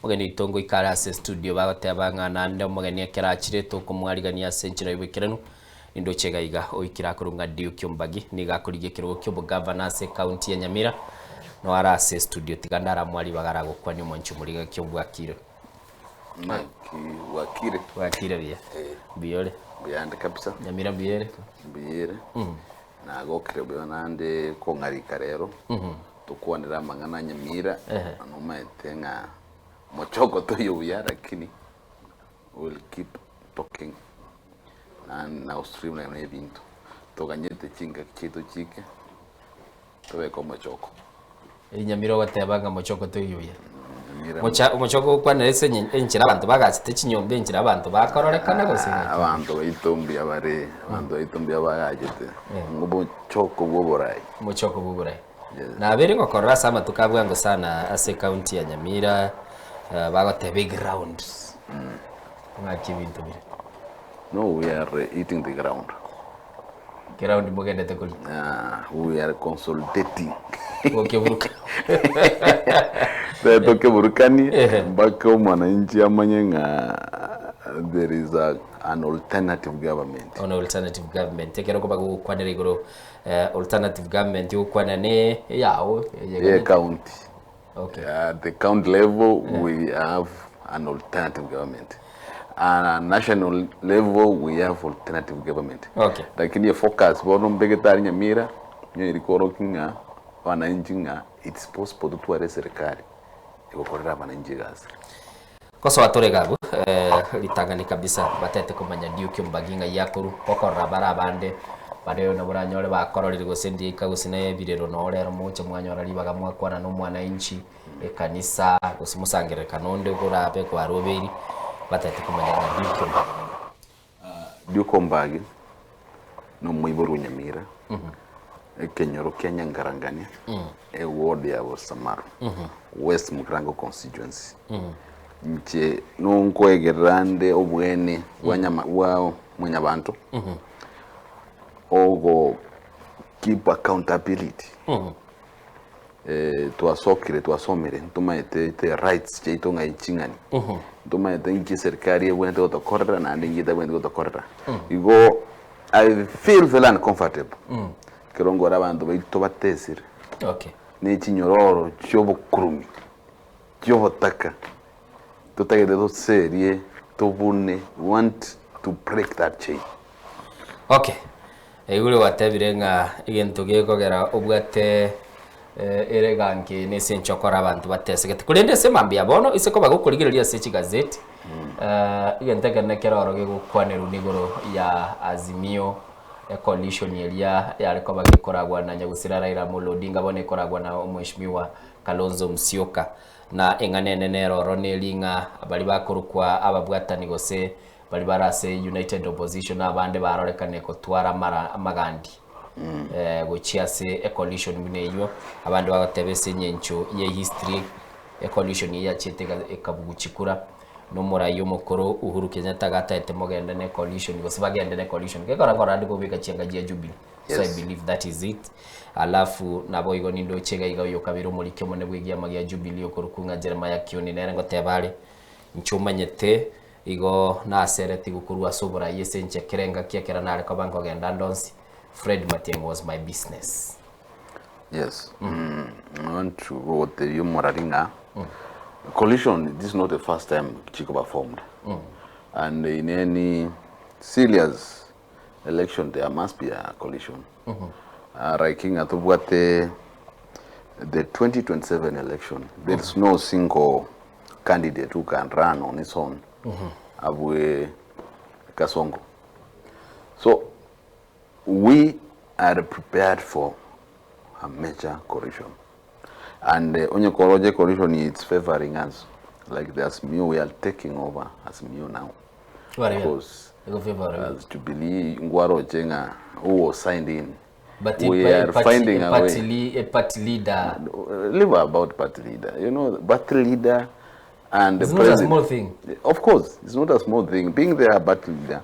Omogeni oito ngoika are ase estudio bagoteba ng'a naende omogeni ekero achire tokomwarigania ase enchera y'oboikeranu. Nindoche iga iga oikire akorwa ng'a Duke Ombagi nigo akorigia ekerogo ki'obogavana ase ecounty ya Nyamira no are ase estudio tiga ndaramwa ribaga aragokwania omwanchi omoriga ki obwakire. Naki bwakire? Bwakire buya. Eh. Mbuya ore? Mbuyande kabisa. Nyamira mbuya ere? Mbuya ere. Nagokire buya naende kong'arika rero. Tokwanere amang'ana a Nyamira. Ehe. Na nomaete ng'a mochoko toiyo buya lakini we will keep talking na na gostreamline ebinto. Toganyete chingaki chiaito chiike tobeke omochoko. Eri Nyamira ogoteba ng'a mochoko toiyo buya. Nyamira Mocha omochoko ogokwanera ase enye enchera abanto bagachete chinyomba enchera abanto bakororekana gose ng'aki? Abanto baito mbuya bare, abanto baito mbuya bagachete, omochoko bwa oborai. Omochoko bwa oborai. Yes. Nabeire ngokorora ase amatuko a bwango sana ase ecounty ya Nyamira, bagoteba eground. Ng'aki ebinto bire? No we are eating the ground. Ground mogendete koria? Ah, we are consolidating. Gokeburuka. Tari tokeburukanie Ehe. mpaka omwananchi amanye ng'a there is a, an alternative government. An alternative government. Ekero koba gokwanera igoro eh, alternative government ogokwana ne eyao Ye county. Okay. At the county level we have an alternative government. At national level we have alternative government. Okay. Lakini efocus bono mbegete aria Nyamira neri korokia ng'a abananchi ng'a it's possible totware eserikari egokorera abananchi egasi. Gosoa tore iga abwo ritang'ani kabisa batete komanya Duke Ombagi ng'ai akorwa, gokorora bare abande bare nabo oranyore bakororire gose ndiaika gose na ebirero noo rero moche mwanyora ribaga mwakwana na omwananchi, ekanisa gose mosangererekano onde orabe kwarobeiri batete komanya ng'a Duke Ombagi ng'ai. Duke Ombagi nomoiborwa o Nyamira, ekenyoro kia Nyangarangania, eward ya Bosamaro, West Mugirango Constituency. Inche nonkoegerera nde obwene bwa nyama bwa mwanyabanto, ogo keep accountability. Twasokire twasomire ntomaete the rights chiaito ng'ai ching'ani, ntomaete nki eserikari ebwenerete gotokorera naende nki etabwenereti gotokorera. Igo I feel very uncomfortable ekero nkora abanto baito batesire Okay. ne chinyororo chiobokurumi, chiobotaka, totagete toserie tobune, we want to break that chain. Okay, Igure gwatebire ng'a egento gekogera obwate ere eganki nese enchoko okora abanto batesegete. Korende ase mambia bono ase koba gokorigereria ase chigazeti, egento ekenene kere oro gegokwanerwa nigoro ya Azimio ecoalition eria yare koba gekoragwa na Nyagusira Raila Amolo Odinga bono ekoragwa na Omweshimiwa Kalonzo Musyoka. Na eng'ana enene ere oro neri ng'a baria bakorokwa ababwatani gose Baria bare ase United Opposition na abande barorekane gotwara amara amagandi gochia ase ecoalition buna eywo, abande bagoteba ase eng'encho ye history ecoalition eywo yachiete ega ekabugu chikura, na omorai omokoro Uhuru Kenyatta gataete mogende na ecoalition gose bagende na ecoalition, gekora nkoro naende kobeka chianga chia Jubilee, so I Yes. believe that is it. Alafu naboigo nindoche iga iga oyo okabere omoriki omonene bwa egiama gia Jubilee okorokwa ng'a Jeremiah Kioni nere ngoteba are, inche omanyete Igo naseretigwe korwa ase oborai ase inche kera engaki ekero nare koba nkogenda ande onsi, Fred Matiang'i was my business. Yes, I want to gotebia omorari ng'a coalition this is not the first time chikoba formed and in any serious election there must be a coalition like ng'a tobwate the 2027 election there is no single candidate who can run on his own abue Kasongo. So we are prepared for a major coalition and uh, onye koroche coalition it's favoring us like the Azimio we are taking over Azimio now because as Jubilee ngwaroche ng'a who was signed in But we a, are party, finding a a party, way. a party leader. Leave about party leader. You know, party leader and it's the not a president. small thing. Of course, it's not a small thing. Being there, party leader,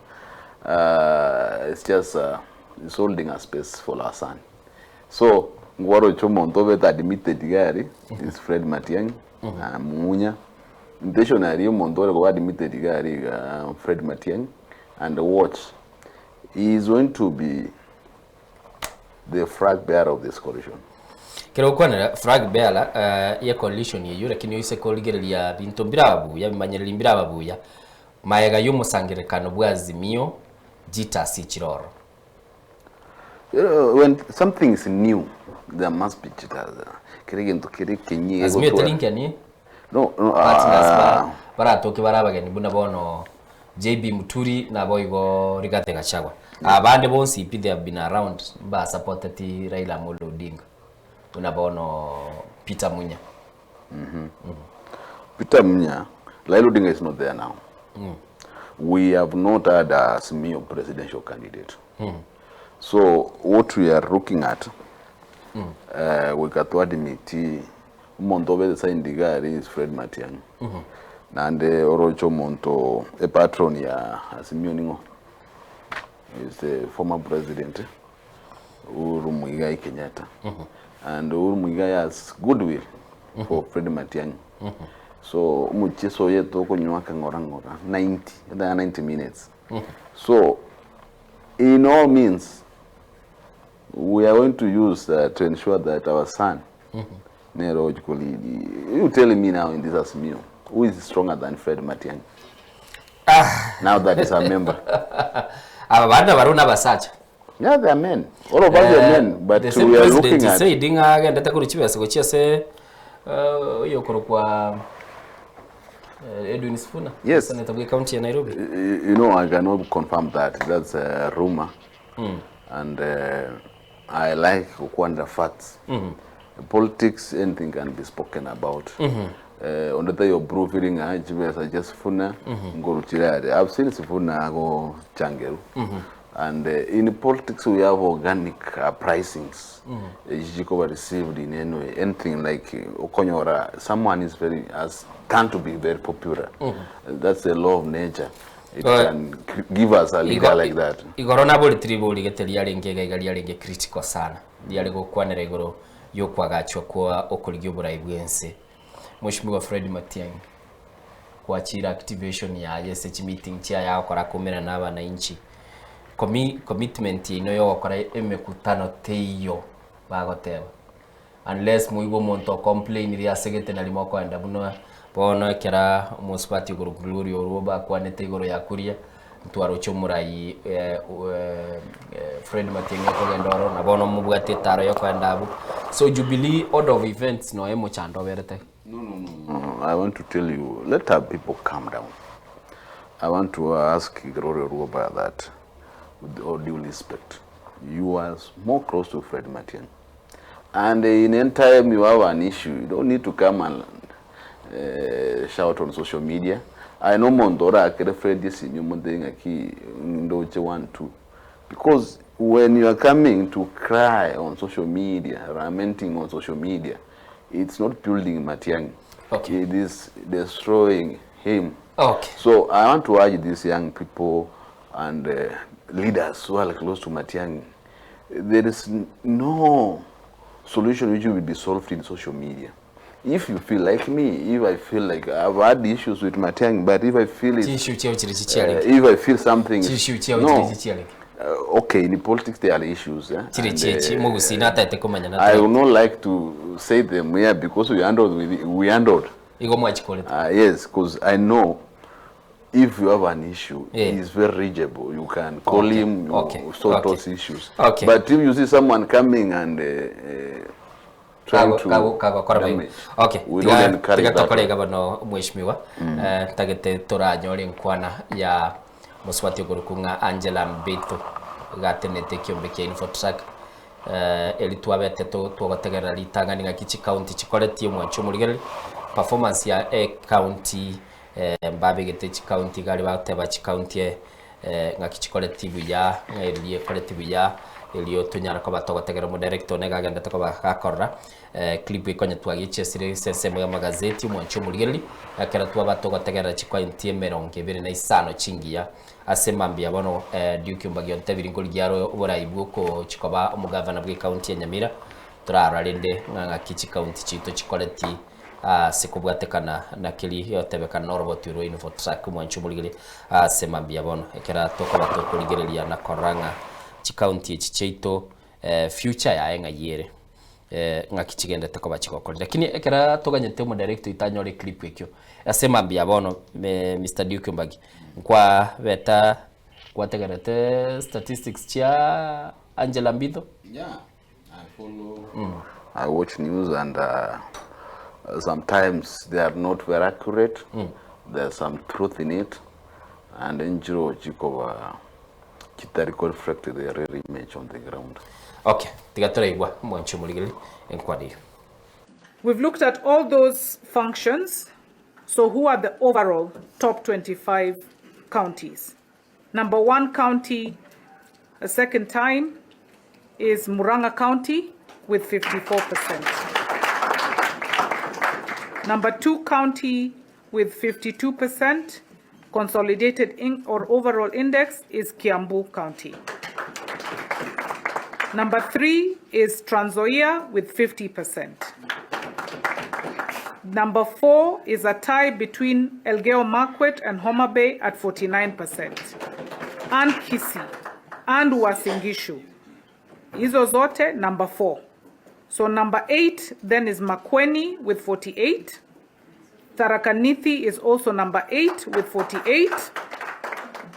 it's just it's holding a space for our son. So, ngwaroche omonto obete admitted gari is Fred Matiang'i, Munya. Intentionally omonto ore koba admitted iga aria iga Fred Matiang'i and watch he is going to be the flag bearer of this coalition. Kero gokwanera flag bearer eh, ye coalition eyio lakini oise korigereria binto mbiraba buya bimanyereri mbiraba buya maega y'omosangererekano bwa Azimio jitters chire ororo. You know, when something is new there must be jitters. Kere egento kere ekenyia Azimio egotwara. teri nkeni No, no, partners ah, ba baratoke bare abageni buna bono JB Muturi naboigo Rigathi Gachagua. Abande bonsi pi they have been around mbasupporteti Raila Amolo Odinga buna bono Peter Munya. Peter Munya, Raila Odinga is not there now. We have not had a Azimio presidential candidate. So what we are looking at, goika twadimiti omonto obete signed iga aria is Fred Matiang'i. Naende oroche omonto epatron ya Azimio ning'o? Is the former president Uhuru Muigai Kenyatta. And Uhuru Muigai has goodwill for Fred Matiang'i. So omochieso oye tokonywaka ng'ora ng'ora 90, etaya 90 minutes. So in all means we are going to use uh, to ensure that our son nere ochi lead. You tell me now in this Azimio, who is stronger than Fred Matiang'i? Now that is a member. Aba bande barabwo nabasacha. Yeah, they are men. All of us are men, but the same we are president looking at said ng'a agendete korwa chibesa gochia ase eh, oyokorokwa eh, Edwin Sifuna Yes. senator bwe county ya Nairobi. You know, I cannot confirm that. That's a rumor. And I like kukwanda facts. Politics, anything can be spoken about. Onde taiyo proof iri ng'a chibesa chia Sifuna ngoru chire are. I've seen Sifuna agochangerwa. And in politics we have organic uprisings. Echi chikoba received in any way. Anything like okonyora someone is very has turned to be very popular. That's the law of nature. It can give us a leader like that. Igoro naboreti ribori gete riarenge iga iga riarenge critical sana riare gokwanera igoro yokwagachwa kwa okorigia oborai bwense Mheshimiwa Fred Matiang'i kwachire activation yaye ase chimeeting chiaye agokora akomerana na abananchi Commi commitment yaino yogokora emekutano teiyo bagoteba Unless moigwe omonto o complainire asegete nari mokoenda buna bono ekera omosubati okorokwa Gloria orwo bakwanete igoro ya kuria ntwaroche omorai Fred Matiang'i okogenda oro na bono mobwate etaro yokoenda abwo. So Jubilee order of events noe mochando oberete. No, no, no, no. I want to tell you, let our people calm down. I want to ask Gloria Orwoba that, with all due respect, you are more close to Fred Matiang'i. And in any time you have an issue, you don't need to come and uh, shout on social media. I know monto orakere Fred esimi omonto ng'aki ndoche one two. Because when you are coming to cry on social media, lamenting on social media, it's not building Matiang'i. Okay. It is destroying him. Okay. So I want to urge these young people and uh, leaders who are close to Matiang'i There is no solution which will be solved in social media. If you feel like me, if I feel like I've had issues with Matiang'i, but if I feel it, Chiissue chiao chire chichiarenge. if I feel something, Chiissue chiao chire no, chichiarenge. okay, in politics there are issues. Eh? Chire And, chiachi mogusii nataete komanya I na would not like to say them here because we handled with we handled. igo mwachikorete. Yes, because I know if you have an issue Yeah. he's very reachable you can call Okay, him you okay, sort okay. those issues Okay. but if you see someone coming and uh, uh, trying to kagokora damage, okay we tiga don't encourage tiga that tokore iga bono mheshimiwa eh, tagete toranyore nkwana ya mosubati okorokwa ng'a Angela Mbito gatenete ekiombe kia Infotrak eh, eri twabete to- twagotegerera ritang'ani ng'aki chikaunti chikoretie omwancho omorigereria performance ya ecounty Mbabegete chikaunti iga aria bagoteba chikaunti ng'aki chikoreti buya, ng'a eria ekoreti buya, erio tonyare koba togotegera omodirector one iga agendete koba gakorora clip ekonya twagichesire ase ensemo ya amagazeti omwancho omorigereria, ekero twaba togotegerera chikaunti emerongo ebere na isano chingiya ase mambia bono Duke Ombagi ontebiri nkorigia are oborai bwa okochi koba omogavana bwe ekaunti ya Nyamira, torarora rende ng'a ng'aki chikaunti chiaito chikoreti. Ase kobwatekana na keria giotebekana noroboti rwa Infotrak omwanchi omorigereria ase mambia bono ekero tokoba tokorigereria na korora ng'a chikaunti echi chiaito future yaye ng'ai ere ng'aki chigendete koba chigokori. Lakini ekero toganyete omodirector oito anyore eclip ekio ase mambia bono Mister Duke Ombagi nkwabeta gwategerete statistics chia Angela Mbitho? Yeah, I follow, I watch news and sometimes they are not very accurate, there's some truth in it and enchiro chikoba chitari ko reflect the real image on the ground. Okay, tiga toraigwa omwanchi omorigereria enkwana eyio. We've looked at all those functions, so who are the overall top 25 counties? Number one county a second time is Murang'a County with 54%. Number two county with 52% consolidated in, or overall index is Kiambu County. Number three is Trans Nzoia with 50%. Number four is a tie between Elgeyo Marakwet and Homa Bay at 49%, and Kisii and Uasin Gishu. Hizo zote number four. So number eight then is Makueni with 48. Tharaka Nithi is also number 8 with 48.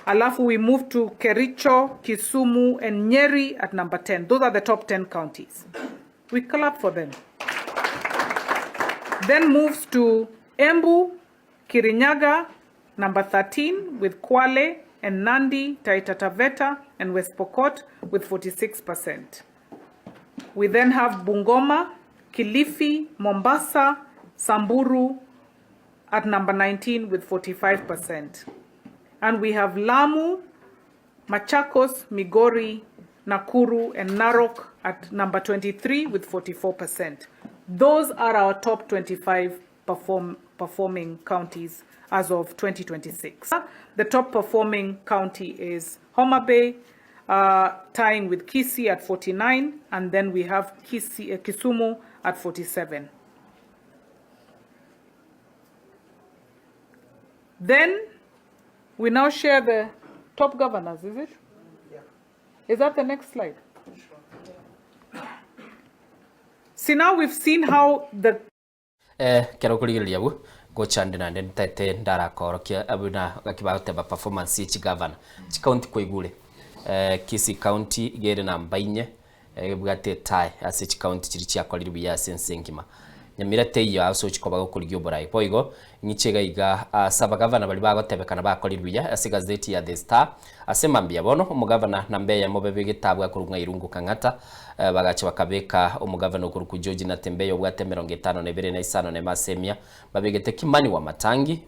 Alafu we move to Kericho, Kisumu and Nyeri at number 10. Those are the top 10 counties. We clap for them. Then moves to Embu, Kirinyaga, number 13 with Kwale and Nandi, Taita Taveta and West Pokot with 46%. We then have Bungoma, Kilifi, Mombasa, Samburu at number 19 with 45%. And we have Lamu, Machakos, Migori, Nakuru, and Narok at number 23 with 44%. Those are our top 25 performing counties as of 2026. The top performing county is Homa Bay, tying with Kisii at 49, and then we have Kisumu at 47. Then we now share the top governors, is it? Yeah. Is that the next slide? Sure. See, now we've seen how the Ekero okorigereria abwo, ngocha nde naende ntaete ndarakorokia buna gaki bagoteba performance ye chigavana chikaunti kwaigure Kisii county iga ere namba inye ebwate etae ase chikaunti chiria chiakorire buya ase ense engima. Nyamira teiyo ase ochia koba gokorigia oborai. Boigo ng'iche iga iga ase abagavana baria bagotebekana bakorire buya ase egazeti ya The Star ase mambia bono omogavana namba eyemo bebegete abwo akorokwa ng'a Irungu Kang'ata Bagacha bakabeka omogavana okorokwa George Natembeya obwate emerongo etano na ebere na isano nemo ase emia, babegete Kimani Wamatangi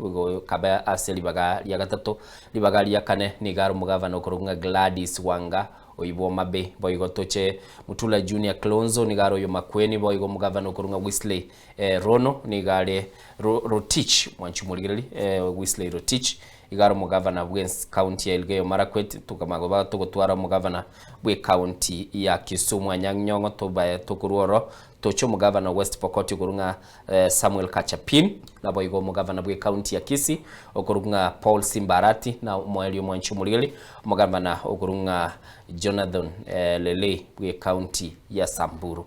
kabe ase ribaga ria gatato. Ribaga ria kane nigo are omogavana okorokwa ng'a Gladys Wanga oyio bw'Homa Bay. Boigo toche Mutula Junior Kilonzo nigo are oyo Makueni, boigo omogavana okorokwa ng'a Wesley Rono nigo are Rotich, mwanchi omorigereria, Wesley Rotich Iga are omogavana bw'ecounty ya Elgeyo Marakwet, tokamanya togotwara omogavana bw'ecounty ya Kisumu Anyang' Nyong'o tobae tokorwa oro toche omogavana o West Pokot okorwa ng'a Samuel Kachapin, naboigo omogavana bw'ecounty ya Kisii okorwa ng'a Paul Simba Arati na omoerio omwanchi omorigeri omogavana okorwa ng'a Jonathan Lelei bw'ecounty ya Samburu.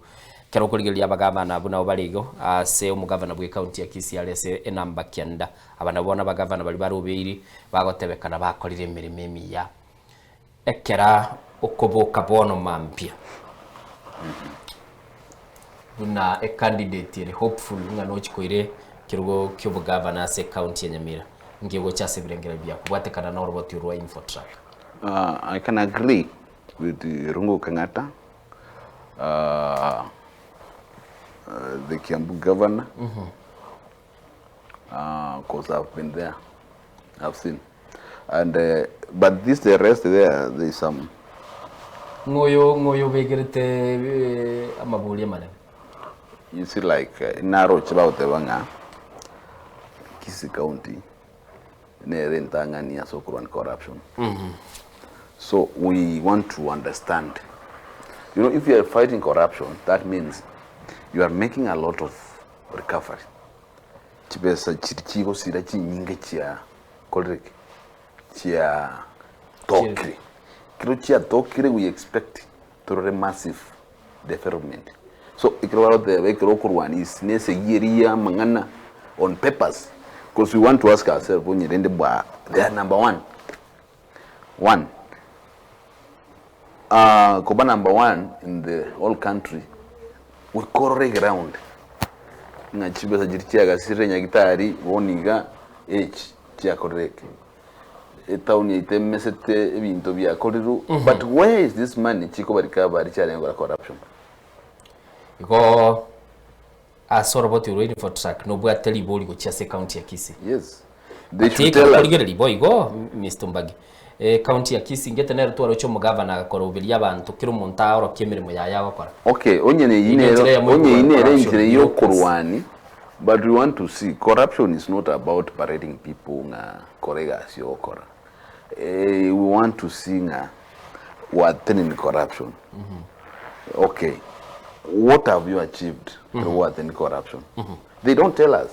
Ekero okorigereria abagavana abwo nabo bare igo ase omogavana bw'ecounty ya Kisii are ase enamba kianda. Aba nabwo nabagavana baria barobeiri, bagotebekana bakorire emeremo emiya. Ekera okoboka bono mambia, buna ecandidate ere hopeful ng'a nochi koira ekerogo kia obogavana ase ecounty ya Nyamira, nki ogocha ase ebirengererio biao kobwatekana na oroboti orwa Infotrak? I can agree with Irungu Kang'ata, the Kiambu governor. Cause I've been there, I've seen and but this the rest there there is some. Ng'oyo ng'oyo obekerete amabori amanene. You see like naroche bagoteba ng'a Kisii county nere entang'ani ase okorwania corruption. So we want to understand you know if you are fighting corruption that means you are making a lot of recovery. Chibesa chiri chigosira chinyinge chia korire ki? Chia tokire. Ekero chiatokire we expect torore massive development. So ekero bagoteba ekero okorwania isi na esegi eria ya amang'ana on papers, cause we want to ask ourselves onye rende bwa they are number one, one koba number one in the whole country goika orore eground ng'a chibesa chiria chiagasirire nyagitari bono iga echi chiakorire eke. Etown yaito emesete ebinto biakorirwe but where is this money chikoba recovered chiarenge gokora corruption? Igo ase oroboti orwo Infotrak nobwate ribori gochia ase ecounty ya Kisii. Yes. They But should tell us. ekorigereria boigo Mr Mbagi, ecounty ya Kisii ngete nero twaroche omogavana agakoroberia abanto kera omonto aorokie emeremo yaye agokora. Okay, onye neyio Eyio nero enchera eyemo onye eyio yokorwania nere corruption enchera bureaucracy. yokorwani but we want to see corruption is not about parading people ng'a kora egasi ogokora eh, we want to see ng'a gwateneni corruption okay what have you achieved ekero gwateneni corruption they don't tell us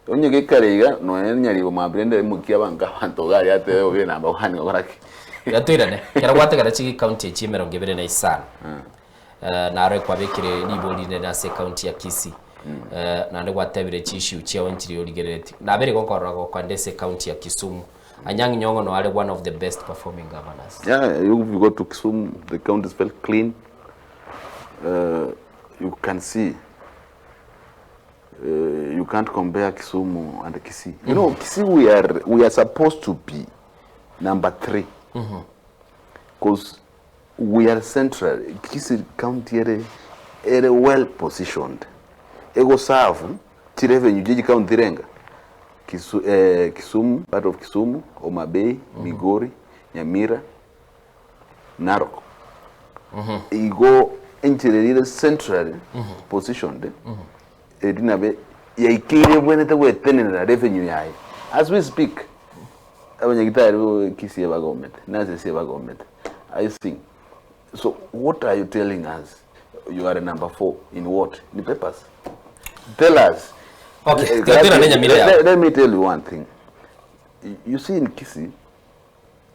onye gekare iga nonya nyaribo mambia rende aimokie abanto abanto iga aria atebe obe number one gokora ki Iga toirane, ekero gwategera chicounty echi emerongo ebere na isano, naro ekwabekire ribori rinene ase ecounty ya Kisii, naende gwatebire chiissue chiao nchiria origereretie. Nabere igo nkorora gokoenda ase ecounty ya Kisumu, Anyang' Nyong'o noyo are one of the best performing governors. Yeah, you if you go to Kisumu, the county is very clean. You can see you can't compare Kisumu and Kisii. You know, Kisii we are supposed to be number 3. Because we are central. Kisii county ere ere well positioned. Ego serve chirevenue chie chicounty renga. Kisu, eh, Kisumu, part of Kisumu, Homa Bay, Migori, Nyamira, Narok. Igo enchera eria ere centrally positioned, eri nabe yaikeire ebwenerete gwetenenera revenue yaye. As we speak, abanyagitari bo Kisii ebagomete, nurses ebagomete. Are you seeing? So what are you telling us? You are number four in what? In papers. Tell us. Okay, tera ne Nyamira let, yago. let me tell you one thing. You see in Kisii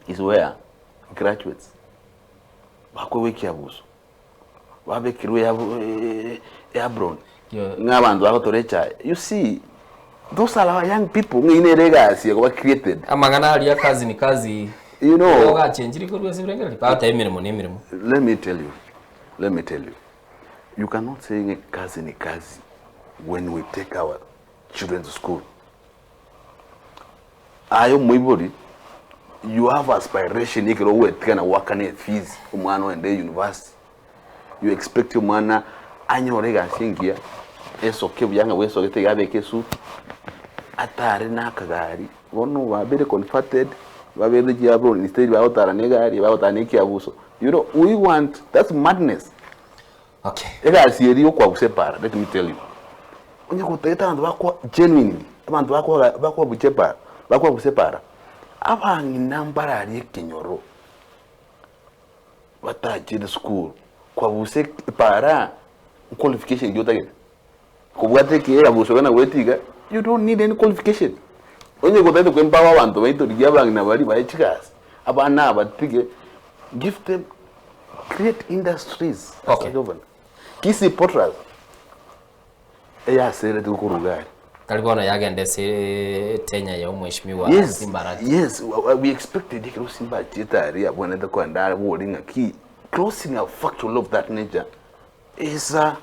is where graduates bakwewa ekiabuso babekirwe eabron ng'a abanto bagotora echae. You see those are our young people ng'a ine ere egasi ekoba created. Amang'ana aria kazi ni kazi You know, ogachenchiri korwa ase ebirengererio bagoteba emeremo na emeremo. Let me tell you, let me tell you, you cannot say ng'a kazi ni kazi when we take our children to school. Aye omoibori, you have aspiration ekero ogwetigana goakana efees omwana oende university, you expect omwana anyore egasi engiya, esoke buya ng'a bwesogete iga abeke esuti, atare na akagari, bono babere converted, babere chiabro instead bagotara na egari, bagotara na ekiabuso, you know we want, that's madness. Okay. Egasi eria yokwabusa epara, let me tell you, onye gotagete abanto bakwa genuinely, abanto bakwa bakwabucha epara, bakwabusa epara, abang'ina mbararie ekenyoro batachire school, kwabusa epara qualification ki otagete? Kobwata eke eabuso buna goeta iga, you don't need any qualification. Onye gotagete ko empower abanto baito rigia abang'ina baria bae chigasi, abana aba tige, give them, create industries as Okay. a governor. Kisii Potraz, eyaseretwe korwa iga aria. Tari bono yagenda ase etenya ya omweshimiwa Yes, Simba Arati. yes, we expected ekero Simba achiete aria abwenerete kogenda abori ng'aki closing a factory of that nature is a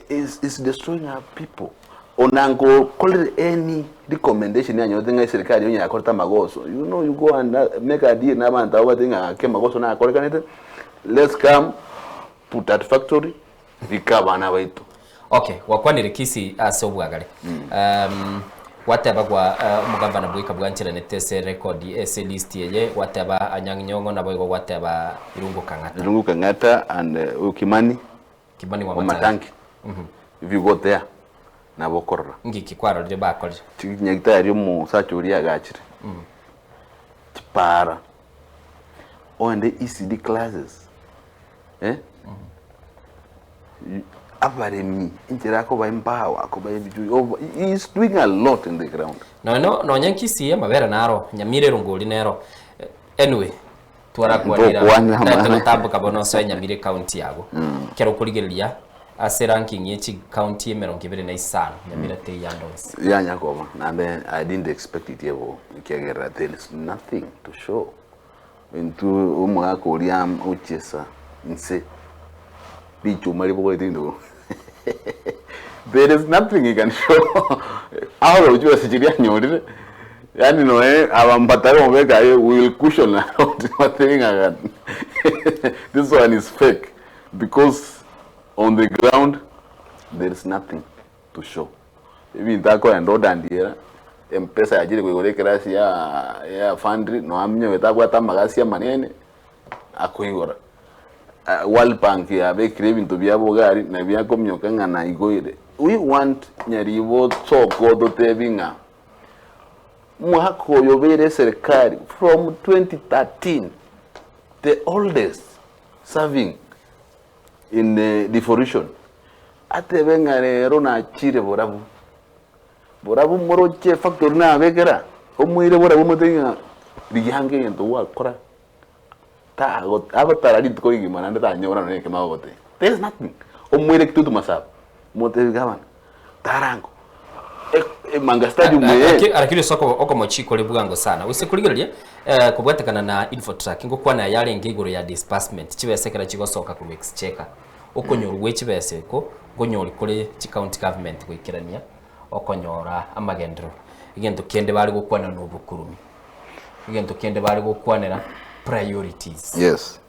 is, is destroying our people. Onango korere any recommendation yanyorete ng'a eserikari onye yakorete amagoso you know you go and make a deal na abanto abo bate ng'a ake amagoso nakorekanete let's come put that factory rika abana baito. Okay, gwakwanire Kisii ase obwagare. Um, gwateba gwa uh, omogavana bweka bwancheranete ase record ase list eye gwateba Anyang' Nyong'o naboigo gwateba Irungu Kang'ata. Irungu Kang'ata and uh, Kimani Kimani Wamatangi. Wamatangi. If you go there nabo okorora. Ngiki kwarorire bakorire. Nyagetari omosacha oria agachire chipara oende ECD classes eh? Abaremi enchera akoba empower akoba ebijui obo he is doing a lot in the ground. Nonya no nonya Kisii amabere naro, Nyamira erongori nero. Anyway, twarakwanera Ntokwanera ntaete amang'ana. gotamboka bono osoe Nyamira ecounty yago. Ekero okorigereria ase ranking ye chicounty emerongo ebere na isano, Nyamira teiyo ande onsi. Yanya koba naende I didn't expect it ebo ekiagera there is nothing to show. Intwe omogaka oria ochiesa inse richuma ribogoreti rindoro there is nothing he can show out of chibesa chiria anyorire yaani noe aba mbatari komobeka aye we will cushion around batebe ng'a this one is fake because on the ground there is nothing to show. Ebinto akoenda odandiera, empesa yachire koigora ekerasi ya ya fundry nonya aminyogete abwate amagasi amanene akoigora. World Bank yabekire ebinto biabo iga aria nabio akominyoka ng'a naigoire. We want Nyaribo tosoke ototebi ng'a omwaka oyo obeire eserikari from 2013 the oldest serving in devolution Atebe ng'a rero nachire borabu, borabu moroche efactory nabekera, omoire borabu omotebi ng'a rigia ange egento gwakora, tago agotara rituko rigima naende tanyora nonye ekemo agogotebia. There is nothing. Omoire Kitutu Masaba, omotebi gavana, tarango, e- Emanga Stadium eye. Lakini lakini ase oko- okomochia kore bwango sana gose korigereria eh, kobwatekana na Infotrack ngokwana yarenge igoro ya disbursement chibesa ekero chigosoka korwa exchequer Okonyorwa gwe chibesa eko nkonyori kore chicounty government goikerania okonyora amagenderero. Egento kende bare gokwanera na obokurumi, egento kende bare gokwanera priorities. Yes.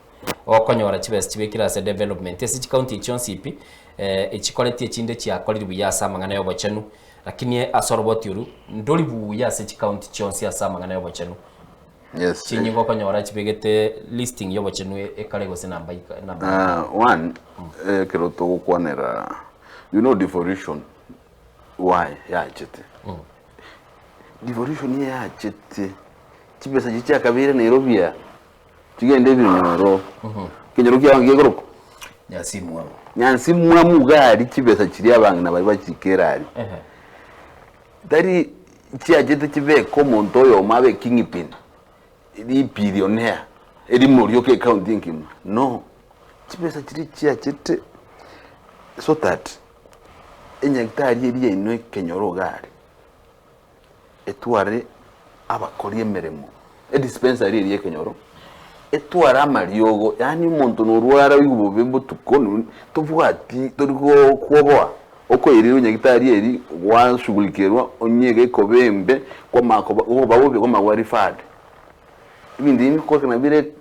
Okonyora chibesa chibekire ase development ase chicounty echi chionsi pi, echikoreti echinde chiakorire buya ase amang'ana ya obochenu, lakini ase oroboti oru ndori buya ase chicounty chionsi ase amang'ana ya obochenu. Yes. Chinyinga okonyora chibegete listing y'obochenu ekare gose namba ika namba Uh, one ekero togokwanera you know devolution why yachete devolution niyo yachete chibesa chiria chiakabeire Nairobi aa chigende ebinyoro ekenyoro kiao ngekorokwa Nyasimwamu. Nyansimwamu iga aria chibesa chiria abang'ina baria bachikere aria Ehe. Tari chiachete chibeke omonto oyomo abe kingpin, ribillionaire, erimo rioka ecounty engima, no. Chibesa chiria chiachete so that enyagitari eria yaino ekenyoro iga aria, etware abakori emeremo, edispensary eria ekenyoro, etware amariogo, yaani omonto norwara oigwe bobe botuko nonye tobwati tori kwoboa, okoirerwa nyagitari eria gwashughulikerwa onye egekoba embe kwamanya koba okoba bobe kwamanya koba referred. Ebinto ebi bikorekana bire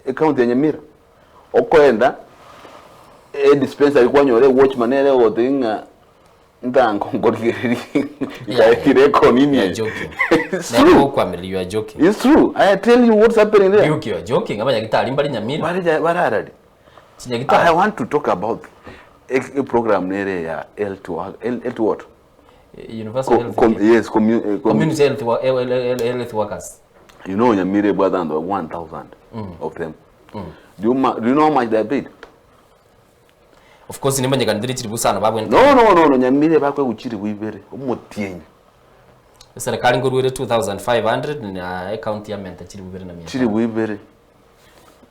ecounty ya Nyamira, okoenda edispensary kwanyora ewatchman nere ogotebia ng'a Ntango nkorigereria ikaekire ekonini You are eye. joking. It's Nere true. gokwamiria you are joking. It's true. I tell you what's happening there. Yuki you are joking. Abanyagitari mbari Nyamira. Bare bararari. I Chinyagitari. want to talk about a, a program nere ya health work, health what? Universal Co, Health com, Care. yes, commu, com, Community health, health workers. You know Nyamira brought down 1,000 of them. Do you, do you know how much they are paid? Of course nimbanyekanire chilifu isano babwenerete. No no no no Nyamira bakoegwa chilifu ibere omotienyi. Eserekari nkorwere 2500 na ecounty yamenta chilifu ibere na mia tano. Chilifu ibere.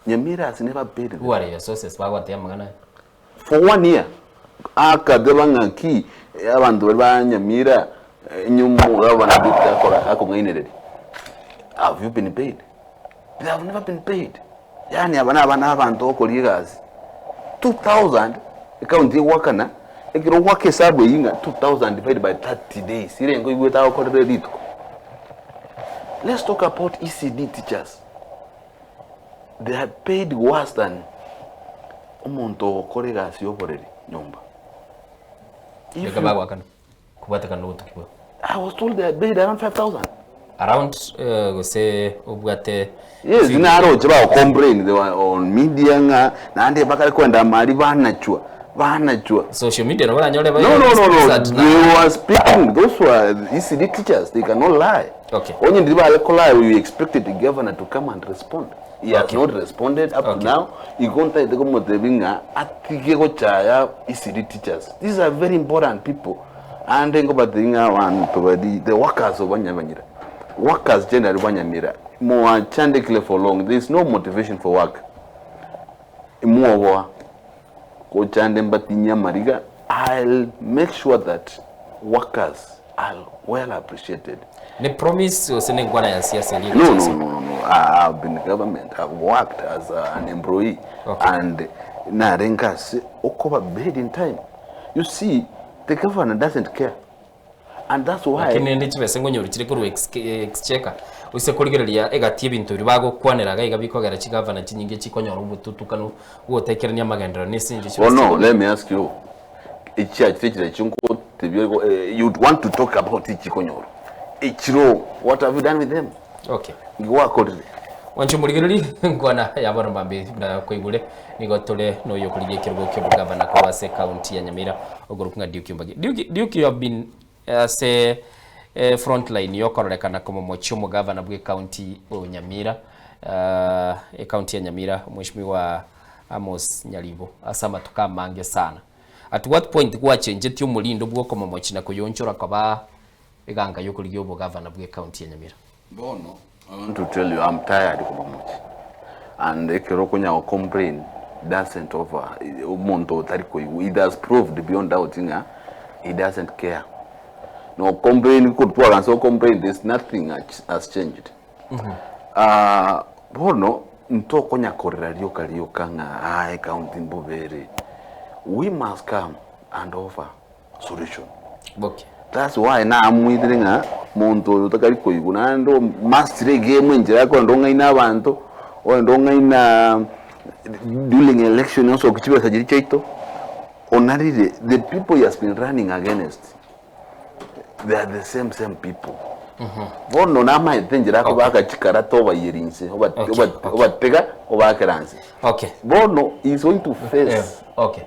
Nyamira has never paid them. Who are your sources bagwatebia amang'ana aya? For one year akateba ng'aki abanto baria ba Nyamira nyuma omogabana Gift akora akong'ainereria. Have you been paid? They have never been paid. Yaani aba nabana abanto okoria egasi 2000 ecounty egoakana ekero ogoaka esabu eywo ng'a 2000 divided by 30 days ere nkoigwete agokorera rituko. Let's talk about ECD teachers, they are paid worse than omonto ogokora egasi ya oboreri nyomba. If Beka you bagoakana kobwatekana na obotuki bwabo. I was told they are paid around 5000. Around eh, gose obwate Yes, figure. naroche bago complain they were on media ng'a naende bakare kwenda amari banachwa banachwa. Social media nabo oranyore No, no, no, no. that na- They were speaking. Those were ECD teachers. They cannot lie. Okay. Onye ndiri bare kolai we expected the governor to come and respond. He has Okay. not responded up to Okay. now. Igo ntaete komotebia ng'a atige gochaya ECD teachers. These are very important people. Ande nkobatebia ng'a abanto bari the workers of Banyamira, workers generally Banyamira, mwachandekire for long. There is no motivation for work. Imwoboa gochande mbatinyie amariga, I'll make sure that workers are well appreciated. Ne promise gose ne enkwana ya siasa eria No, no, egochia no, no, no. I, I've been in government. I've worked as a, an employee. Okay. And narenge ase okoba paid in time. You see, the governor doesn't care. And that's why Lakini rende chibesa ngonyora chire korwa exchequer ose korigereria egati ebinto biria bagokwanera iga iga bikogera chigavana chinyinge chikonyora obotutukanu bwogotekerania amagenderero na ase engencho Oh no, chibesa let me ask you. Echiachire chire chinkotebia igo, eh, you'd want to talk about chikonyoro. Echiro, what have you done with them? Okay. Gwakorire. Mwanche omorigereria nkwana ya bono mbambe buna koigure nigo tore noyo okorigia ekerogo kia obogavana korwa ase ekaunti ya Nyamira okorokwa ng'a Duke Ombagi. Duke, Duke you have been ase eh, front line yokororekana komomochia omogavana bwa ekaunti o Nyamira uh, ekaunti ya Nyamira Mheshimiwa Amos Nyaribo ase amatuko amange sana. At what point gwachenjetie omorindo bwa okomomochia na koyonchora koba eganga yokorigia obogavana bwa ekaunti ya Nyamira? Bono I want to tell you I'm tired komomochia and ekero okonya go complain doesn't over omonto otari koigwa it has proved beyond doubt ng'a he doesn't care. No complain kotwagansa go complain there's nothing has changed. Ah, bono ntokonya korera rioka rioka ng'a aa ecounty mbobe ere. We must come and offer solution. Okay. That's why naamwitire ng'a monto oyo otakari koigwa naende omastire egame enchera akorenda ong'aina abanto, orende ong'aina during election osokia chibesa chiria chiaito, onarire the people he has been running against they are the same same people. Bono namaete enchera akobaka chikarata obaiyeri inse oba- Okay, oba- okay. obatega obaakera nse. Okay. Bono he is going to face Eh, okay.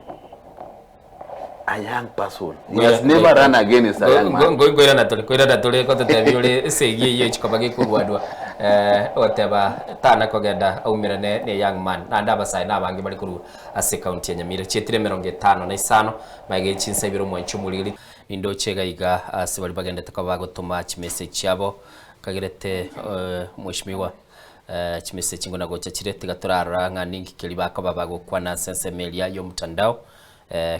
a young person. He has never run against a young man. Ngoirana tore koirana tore gototebia ore esegi eyio chikoba gekorwanwa eh, goteba tana kogenda aumerane ne young man naende abasae na abange bari korwa ase ekaunti ya Nyamira chietire emerongo etano na isano magega chinsa ibere omwanchi omorigeri nindoche iga iga ase baria bagendete koba bagotoma chimessage chiabo kagerete eh, mheshimiwa eh, chimessage ngona gocha chire tiga torarora ng'a ninki keria bakoba bagokwana ase ensemo eria ya omotandao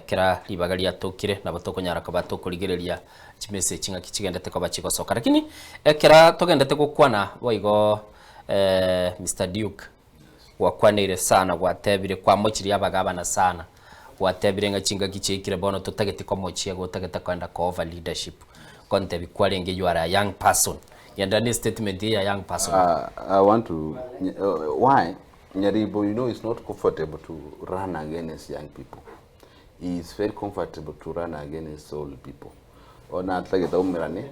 Kera ribaga riatokire, nabo tokonyara koba tokorigereria chimessage ng'aki chigendete koba chigosoka. Lakini ekera togendete gokwana boigo Mister Duke, gwakwaneire sana gwatebire kwamochirie abagabana sana, gwatebire ng'a chingaki chiaikire bono totageti komochia igo otagete koenda ko over leadership, kontebi kwarenge you are a young person. Genda ne statement eye ya young person. I want to, why? Nyaribo you know is not comfortable to run against young people. He is very comfortable to run against old people. Ona atagete aumerane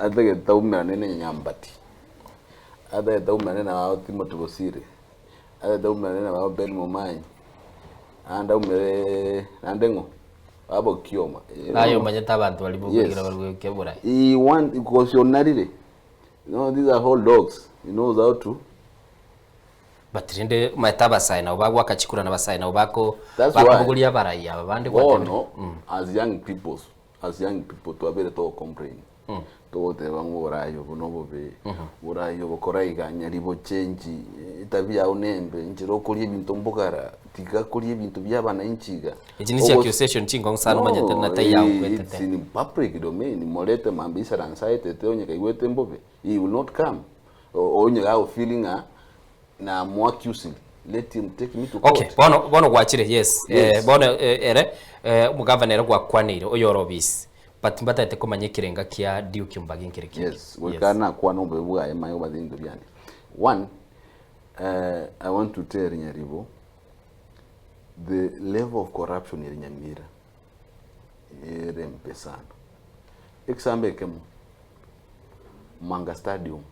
atagete aumerane na Nyambati. Atagete aumerane na bao Timothy Bosire. Atagete aumerane na bao Ben Momanyi. Ande aumere nande ng'o? Babo Kioma. Aye omanyete abanto baria Yes. bokoigera barwe kebura. He want because onarire. No, these are whole dogs. He knows how to. But rende omanyete abasae nabo bagoaka chikura na abasae nabo bako That's why. bakobogoria abarai aba bande gwatebire. Bono, as young people, as young people twabere to complain. Togoteba ng'a oborai obo nobobe, oborai obo kora iga nyaribo change, etabia yao nembe, inchera okoria ebinto mbogara, tiga koria ebinto bia abananchi iga. Echi nichi Ogos- accusation chingong'u sana omanyete No, na taiyo eh, akwetete. it's in public domain morete mambia isaranse aetete onye kaigwete mbobe he will not come O- onye gago feeling ng'a na mo accusing let him take me to court Okay, bono bono gwachire yes. Yes. Eh, bono eh, ere eh, omogavana ere gwakwaneire oyore obisi but mbatagete komanya ekerenga kia Duke Ombagi nkere kinge. yes goika nakwana obobe bwaye manye obaze ebinto biane one eh, i want to tell nyaribo The level of corruption ere Nyamira ere mbe sana. Example ekemo, Manga Stadium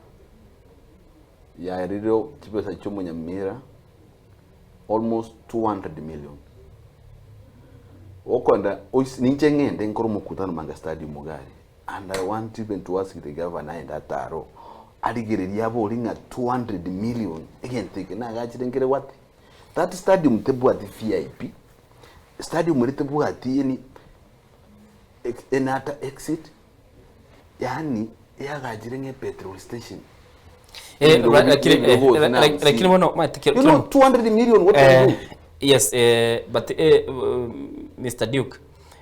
yaerire chibesa chia omonyamira almost 200 million. Okoenda ois ninche ng'ende nkore omokutano Manga Stadium iga aria and I want even to ask the governor aende atare oo. Arigererie abori ng'a 200 million egento eke nagachire nkere gwati. That stadium tebwati VIP, stadium ere tebwati any any other exit, yaani eagachire ng'a epetrol station. Eh, Ebirogo ra- lakini eh, ebirogo gose la- na la- hamsini. lakini bono omanyete You know 200 million what can Eh, do? yes eh, but eh, um, Mr. Duke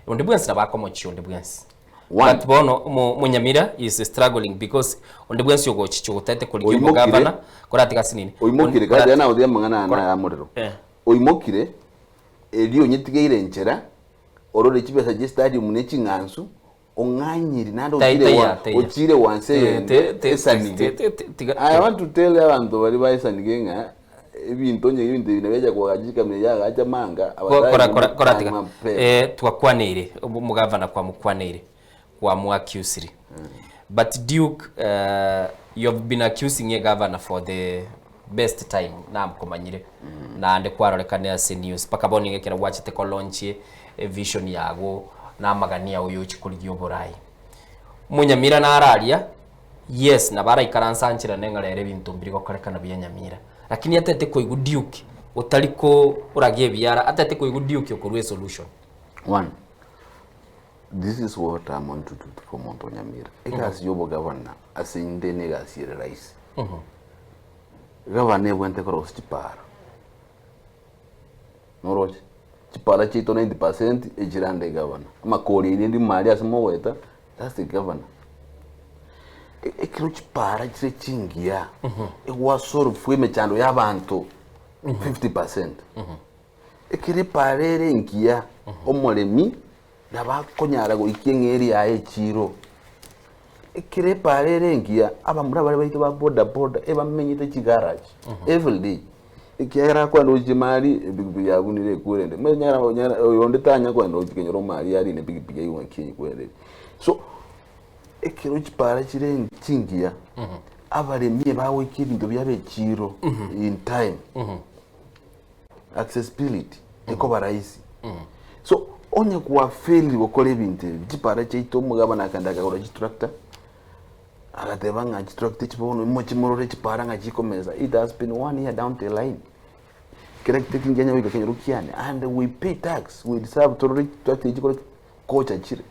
onde bwensi nabo akomochia onde bwensi One. but bono omo- omonyamira is struggling because onde bwensi ogochicha ogotaete korigia Oimokire. omogavana koratiga asinini Oimokire On- kare korati- nagotebi amang'ana aya Kora- naya amorero. Eh. Oimokire erio onyetigeire enchera orore chibesa chie stadium ne ching'ansu ong'anyiri naende Tai- ochire taiya, wa- taiya. ochire wanse Te- eyende te- te- esanige. te- te- te- tiga- I want to tell abanto baria baesanige ng'a ebinto onye ebinto ebi nabiacha koagacha chikamera chiagacha manga Ko- kora kora koratiga mapema. eh, twakwaneire omogavana kwamokwaneire kwamoaccusiri but Duke eh, you have been accusing a governor for the best time namkomanyire naende kwarorekane ase news mpaka bono iga ekero gwachete kolaunch evision yago na amagani ao yochia korigia oborai. Omonyamira naro aria, yes nabo araikaranse ancherane ng'a rero ebinto mbiri gokorekana buya nyamira, lakini atete koigwa Duke otari koragia ebiara, atete koigwa Duke okorwa esolution. One, this is what I'm want to do for omonto o Nyamira. Egasi ya obogavana ase inde na egasi ere rahisi. Gavana ebwenerete korosia chipara. Noroche? Chipara chiaito 90% echire under egavana. Amakori aria ndimo aria ase mogoeta, that's the governor. E- Ekero chipara chire chingiya, egwasolve emechando ya abanto 50%. Ekero epara ere engiya, omoremi nabo akonyara goikia eng'eri yaye echiro. Ekero epara ere engiya, abamura baria baito ba boda boda ebamenyete chigarage everyday, ekiagera akoenda gochia mari epikipiki yabunire ekwerende, omanyete nyara nyara oyonde tanya koenda gochia kenyoro mari arine epikipiki aigwe ng'aki eyekwerende. So, ekero chipara chire chingiya, abaremi ebagoikia ebinto biabo echiro in time. Accessibility ekoba rahisi. So onye kwafailire gokora ebinto ebi, chipara chiaito omogabana akagenda akagora chitractor, agateba ng'a chitractor echi bono moche morore chipara ng'a chikomesa, it has been one year down the line. Kera taking Kenya goika kenyoro kiane and we pay tax, we deserve torore chitractor echi chikore ki? Kocha chire.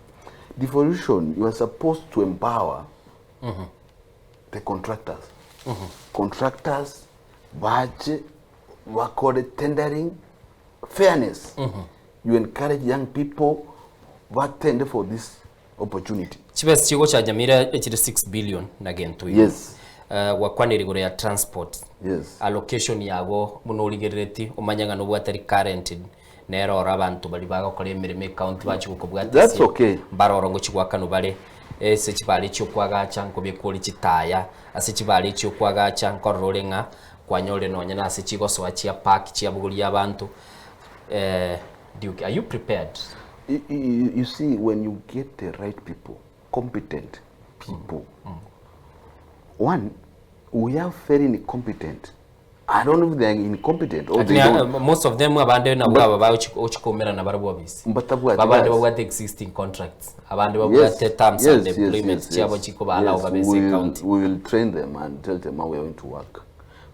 Devolution you are supposed to empower the contractors. Contractors bache bakore tendering fairness you encourage young people batende for this opportunity. Chibesa chigocha Nyamira echire 6 billion na gento igo. Yes. Eh, gwakwanire igoro ya transport. Yes. Allocation yago buna origerereti omanye ng'a nobwate recurrent nere oro abanto baria bagokora emeremo ecounty bachia gokobwatia That's ase okay. mbare oro ngochia goakanwa bare ase chibara echio okoagacha nkobekwa ore chitaya ase chibara echio okoagacha nkorora ore ng'a Kwanyorire nonye nase chigosoa chia park chiabogoria abanto eh, Duke, are you prepared? You, you, you see, when you get the right people, competent people, one, we have very incompetent. I don't know if they are incompetent or they Lakini, don't. most of them abande nabwo aba bagochikomerana barabwo obisi Mbatabwati babande gasi. babwate existing contracts abande babwate terms and employment chiabo chikoba allow babe ase We will, county we will train them and tell them how we are going to work.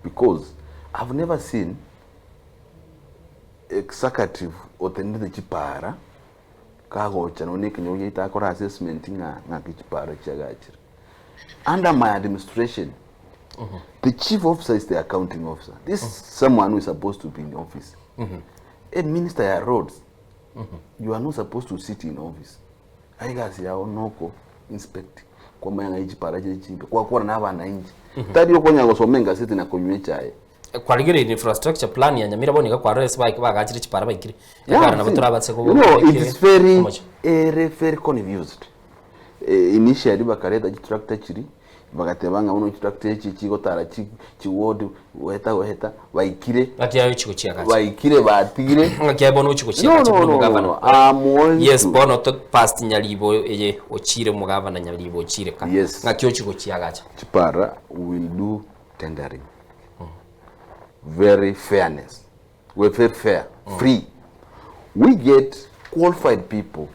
Because I've never seen executive otenenete chipara kagocha nonye ekenyoro giaito akore assessment ng'a ng'aki chipara chiagachire. Under my administration, the chief officer is the accounting officer. This is someone who is supposed to be in office. A minister ya roads, you are not supposed to sit in office. Aye egasi yao noko inspect kwamanya ng'ai chipara chire chimbe, gwakwana na abananchi. Tari okonyara gosoma engaseti na konywa echae. Kwarigereire infrastructure plan ya Nyamira bono iga kwarora ase baik bagachire chipara baikire. Yeah, Ekero nabo see, torabatse you know, it is very, omochie. ere very confused. Eh, initially bakareta chitractor chiri bagateba ng'a bono chitractor echi chigotara chi chiward goeta goeta baikire Ng'aki aye ochi gochiagacha. baikire batigire Ng'aki aye bono ochi no gochiagacha no buna no no omogavana. no I'm going Yes, to bono to past Nyaribo eye ochire omogavana Nyaribo ochire ka. Yes. Ng'aki ochi gochiagacha. Chipara will do tendering very fairness we're very fair free we get qualified people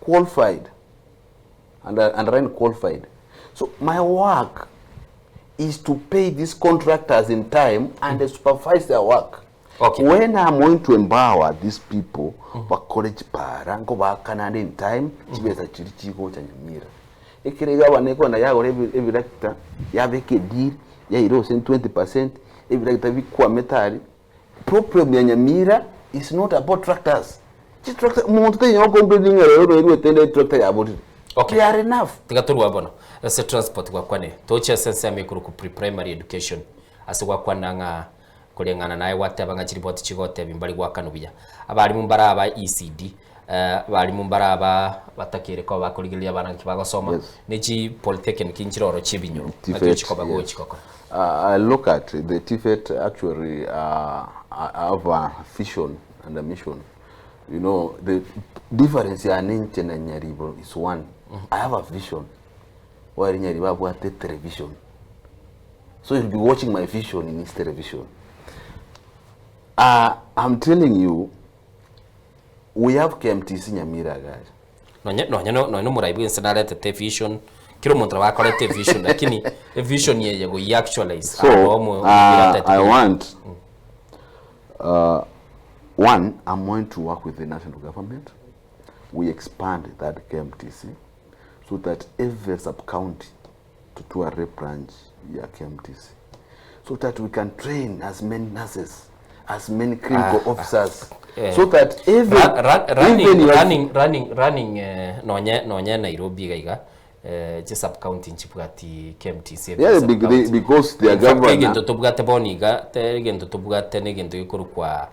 qualified and, and run qualified. So my work is to pay these contractors in time and supervise their work. Okay. When I'm going to empower these people bakore chipara nkobakana ande in time chibesa chiria chigocha Nyamira. Ekero egavana ekogenda yagora ebi- ebirakita yabeka edeal yaira gose 20% ebirakita bikwamete aria Problem ya Nyamira is not about tractors. Chitractor omonto taiyo gocomplain ng'a rero noigwete ende etractor yaborire. Okay. They are enough. Tiga torwa bono ase transport gwakwanire toche ase ensemo ekorokwa pre-primary education ase gwakwana ng'a koreng'ana naye gwateba ng'a chiripoti chigotebia mbari goakanwa buya. Abarimu mbare aba ECD, abarimu mbare aba batakeire koba bakorigereria abana naki bagosoma, Yes. ne chi polytechnic nchire oro chia ebinyoro naki TVET, ochikoba yes. gochi gokora. I look at the TVET actually I have a vision and a mission. You know, the difference ya ninche na Nyaribo is one. I have a vision while Nyaribo abwate television. So you'll be watching my vision in his television. I'm telling you, we have KMTC Nyamira guys. Nonye nonye no nonye omorai bwense naretete evision, kera omonto nabo akorete evision lakini evision eye goyi actualize So aro omo I want one, I'm going to work with the national government. We expand that KMTC so that every sub-county to do a rep branch ya KMTC so that we can train as many nurses, as many clinical officers, eh. so that even, Ra- ra- running, even your- running, running, running eh, nonye nonye Nairobi iga iga eh, chi sub county nchibwati KMTC every Yeah, sub be, county. they, because their In fact, governor egento tobwate bono iga te egento tobwate na egento gekorokwa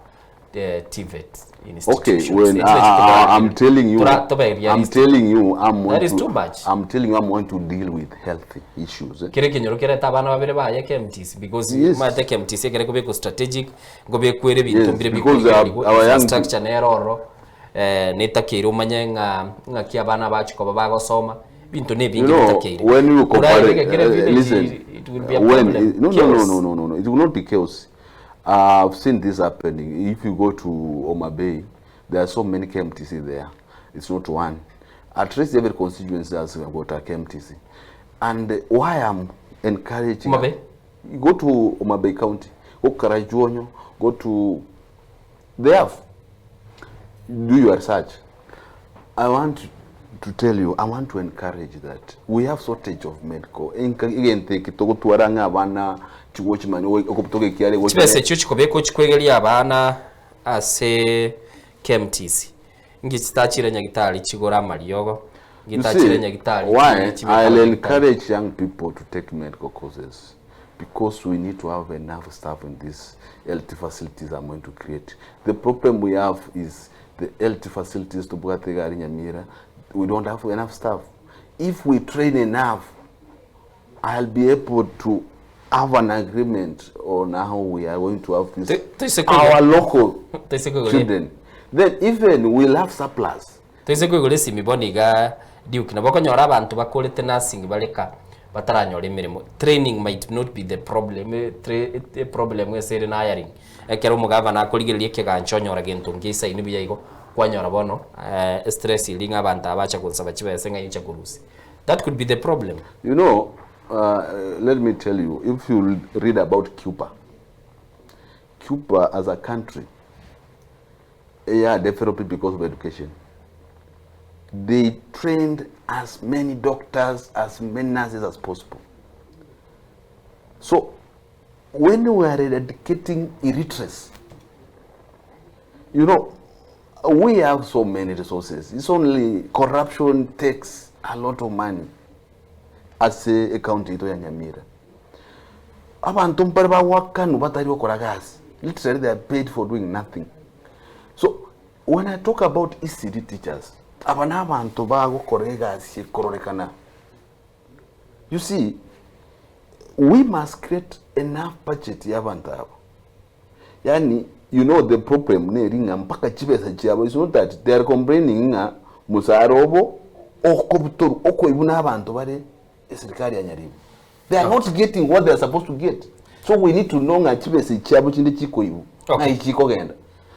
eh, TVET Okay, institutions. when Echi I, nachi I, I'm tokorarire. telling you, Tora- tobe I'm realistic. telling you, I'm That going is to, too much. I'm telling you, I'm going to deal with health issues. Eh? Kere ekenyoro kerete abana babere baye KMTC because Yes. omanyete KMTC ekere kobekwa strategic nkobekwere ebinto Yes, mbire because bikorigererigwa, our young infrastructure nere ororo eh, netakeire omanye ng'a ng'aki abana bachi koba bagosoma ebinto na You ebinge know, bitakeire. when you compare, Orabeke kere village, listen, it will be a when problem. no, no, no, Chaos. no, no, no, no, it will not be chaos. I've seen this happening. If you go to Homa Bay, there are so many KMTC there. It's not one. At least every constituency has got a KMTC. And why I'm encouraging... Homa Bay? You go to Homa Bay County, go to Karachuonyo, go to... They have. Do your research. I want to tell you, I want to encourage that we have shortage of medical. Egento eke togotwara ng'a abana chigochimani okobutoka ekiare gocha Chibesa echio chikobekwa chikwegeria abana ase KMTC inki chitachire nyagitari chigore amariogo inki You chitachire see, nyagitari why chibe I'll nyagitari. encourage young people to take medical courses because we need to have enough staff in these health facilities I'm going to create. The problem we have is the health facilities tobwate iga aria Nyamira, we don't have enough staff. If we train enough, I'll be able to have an agreement on how we are going to have this Toise koigora- our local Toise koigora- children. Then even we'll have surplus. Toise koigora esimi bono iga Duke, nabo okonyora abanto bakorete nursing bare ka bataranyora emeremo. Training might not be the problem, eproblem ase ere na hiring. Ekero omogavana akorigereria ekegancha onyora gento ngeisaini buya igo, kwanyora bono estress eria ng'a abanto aba bacha gonsaba chibesa ng'a inche korusia. That could be the problem. You know, let me tell you, if you read about Cuba, Cuba as a country, yeah, developed because of education. They trained as many doctors, as many nurses as possible. So, when we are eradicating illiteracy, you know, we have so many resources. It's only corruption takes a lot of money ase ecounty ito ya Nyamira. Abanto mbare bagwakanwa batari gokora gasi. Literally they are paid for doing nothing. So when I talk about ECD teachers, aba na abanto bagokora egasi ekororekana. You see, we must create enough budget ya abanto aba. Yaani you know the problem neri ng'a mpaka chibesa chiabo it's not that they are complaining ng'a musara obo okobutorwa okoibwa na abanto bare eserikari ya Nyaribo. They are not getting what they are supposed to get. So we need to know ng'a chibesa chiabo chinde chikoibwa Okay. ng'ai chikogenda.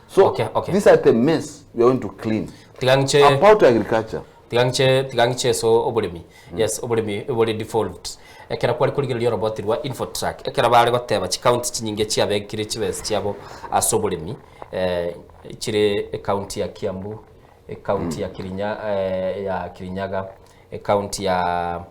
So Okay, okay. these are the mess we are going to clean. Tiga ng'iche About agriculture. Tiga ng'iche tiga ng'iche ase oboremi. Yes, oboremi bore devolved. Ekero kware korigereria oroboti rwa Infotrack, ekero bare goteba chicounty chinyinge chiabekire chibesa chiabo ase oboremi, chire ecounty ya Kiambu, ecounty ya Kirinya ya Kirinyaga, ecounty ya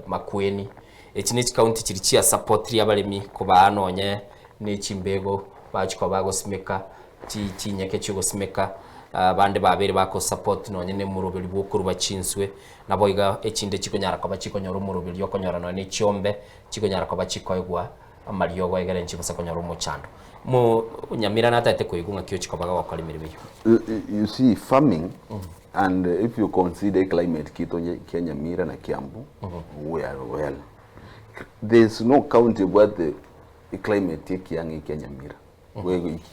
Makueni. Echi ne chicounty chiria chiasapotiri abaremi kobaa nonye ne chimbego bachia koba bagosimeka, chi chinyeke chiogosimeka, abande babeire bakosupport nonye na omoroberi bwa okoruba chinswe, nabo iga echinde chikonyara koba chikonyora omoroberi okonyora nonye na echiombe, chikonyara koba chikoegwa amariogo egere nchibase konyora omochando. Mo Nyamira natagete koigwa ng'aki ochia koba gogokora emeremo eyio. You see farming and if you consider climate kito kia Nyamira na Kiambu we are well. There is no county ebwate eclimate ekiang'a ekia Nyamira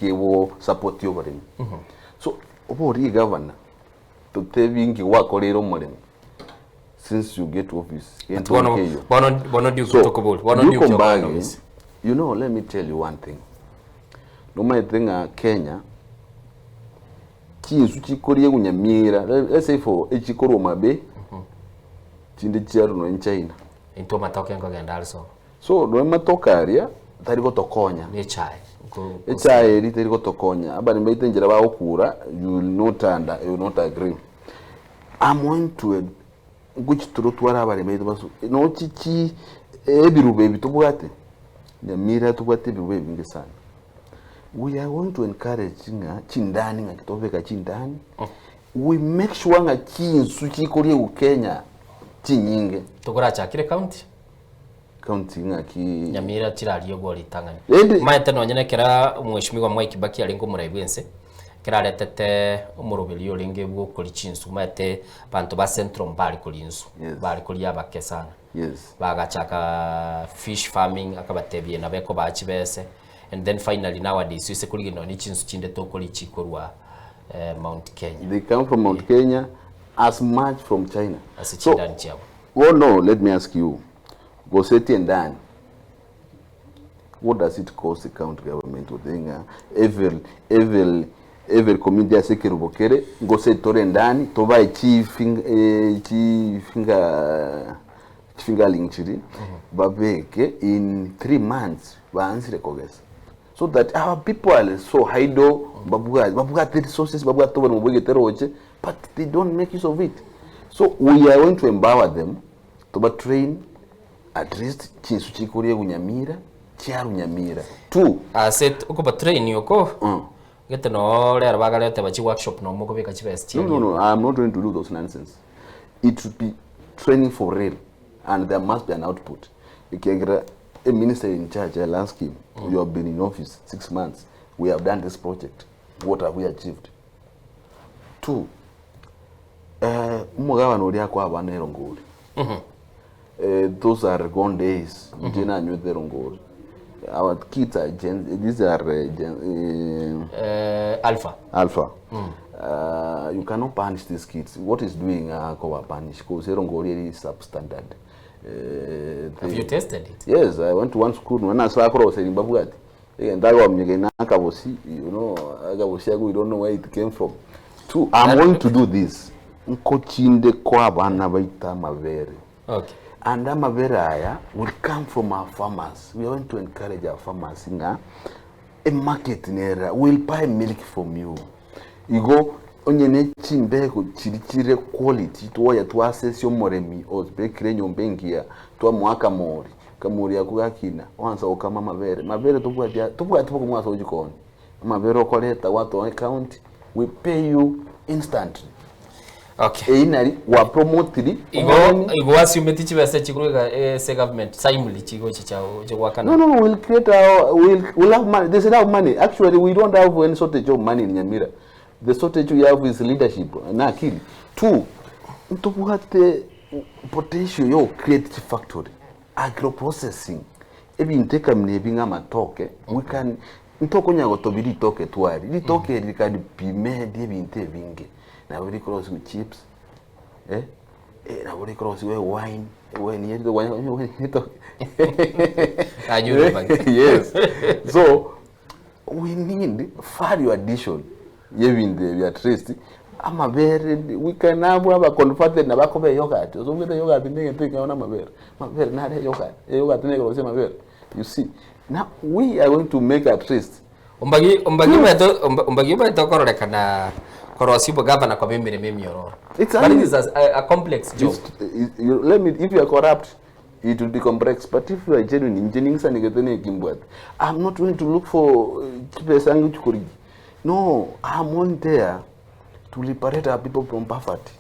kebo support oboremi. So oborie governor totebi nki gwakoreire omoremi since you get to office But bono bono bono Duke So, tokobori bono Duke Duke Ombage, okogenda office. you know, let me tell you one thing. Nomaete ng'a Kenya, chinsu chikoria egunyamira, let's say for echikorwa Homa Bay, chinde chiarwa nonya China. Intwe amatoke nkogenda are sobo. So, nonya amatoke aria, tari gotokonya. Ne echae. Echae eri teri gotokonya. Abaremi baito enchera bagokura, you will not under, you will not agree. I'm going to Ngochia torotware abaremi baito baso nochi chi ebirubo ebi tobwate, Nyamira tobwate ebirubo ebinge sana. We are going to encourage ng'a chindani ng'aki tobeka chindani, we make sure ng'a chinsu chikoriegwa Kenya chinyinge. Tokorachakire county? County ng'aki Nyamira chirariegwa ritang'ani. Rende- Maete nonye na ekera omweshimiwa Mwai Kibaki arenge omorai bwense, ekero aretete omoroberio orenge bwa okoria chinsu, maete abanto ba Central mbare koria insu, Yes. bare koria abake sana. Yes. Bagachaka fish farming, akabatebia nabo ekobaa chibese, and then finally nowadays ase korigia nonye chinsu chinde tokoria chikorwa Mount Kenya. They come from Mount Kenya as much from China. Ase So, chindani chiabo. bono let me ask you, Gose tiendani, what does it cost the county government to think ng'a every every every community ase ekerubo kere gose tore ndani tobae chifing eh, chifinga chifingerling chiri babeke in 3 months baansire kogesa so that our people are so idle babwate babwate resources babwate oboremo bwa egeteroche but they don't make use of it so we are going to empower them toba train at least chinsu chikoria egunyamira chiarunyamira two Ase okoba train oko gete noo rero bagarete bachi workshop noo mokobeka chibesa no no chiaria no i'm not going to do those nonsense it should be training for real and there must be an output ekiagera a minister in charge I'll ask him you have been in office 6 months we have done this project what have we achieved two eh, omogabana oria akoa abana erongori eh, those are gone days inche nanywete erongori our kids are gen, these are gen, Alpha alpha you cannot punish these kids what is doing koba punish because erongori eri substandard have you tested it yes i went to one school when i saw across in babwati ndagominyeka na akabosi you know akabosi ako you don't know where it came from two i'm going to do this nkochinde kwa abana baita amabere and amabere aya will come from our farmers we are going to encourage our farmers ng'a a market nera will buy milk from you igo onye ne chimbego chiri chire quality twoya twasesia omoremi obekire enyomba engiya twamoa akamori kamori ako gakina oansa gokama amabere mabere tobwati tobwati boka mwase ojikoni amabere okoreta gwatoa county we pay you instantly Eyi nari gwapromotiri Igo omoremi. igo asumeti chibesa chikoruga ase government timely chigocha chiao chigoakana. No, no, no, we'll create our, we'll have money. There's enough money. Actually, we don't have any shortage of money in Nyamira. The shortage we have is leadership na akili. Two, ntobwate potential yo create factory, agro processing. Ebinto ekamina ebi ng'a amatoke, we can ntokonya gotobia ritoke twari. Ritoke eri rikari pime ebinto ebinge. Nabo rikorosiwa chips, eh, eh, nabo rikorosiwa ewine, ewine eyio tokonywa ritoke. Nanyure bagi. Yes. So we need value addition yebinto ebi at least. Amabere we can have aba converted nabo akoba eyogurt, gose obwate eyogurt na egento ekeng'ao na amabere, amabere nare eyogurt, eyogurt nigo ekorosia amabere, you see. Now we are going to make at least Ombagi ombagi omanyete omba- ombagi omanyete okororekana korosia obogavana koba emeremo emiororo. It's But only- it is a, a, a complex job. It's, you, let me, if you are corrupt, it will be complex. But if you are genuine, inche ningisanegete na ekimbwate. I'm not going to look for eh, chibesa ange chikorigi. No, I'm on there to liberate our people from poverty.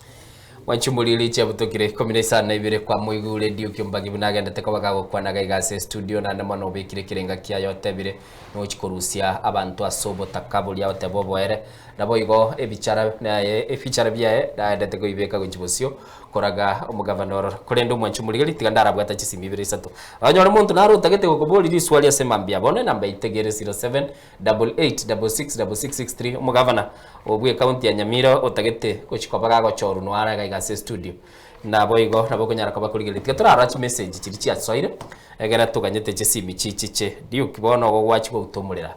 Mwanchumoriri chiabutokire ikomi na isano na ibere kwa moigure Duke Ombagi buna agendete koba gagokwanaga iga ase estudio naende mono obekire ekerenga kiaye otebire nochi korusia abanto ase obotaka boria oteba oboere naboigo ebichara naye ebichara biaye naendete koibeka gochia bosio koraga omogavana ororo. Korende omwanchi omorigeri tiga ndarabwata chisimi ibere isato. Onyore monto naro otagete gokoboria riswali ase mambia bono enamba itegere 0788666663 omogavana obwe ekaunti ya Nyamira otagete gochi koba gagochorwa noyo are iga iga ase estudio. Naboigo nabo okonyara koba korigereria. Tiga torarora chimessage chiria chiasoire egere toganyete chisimi chichiche. Duke bono ogo gwachia gouta omorero.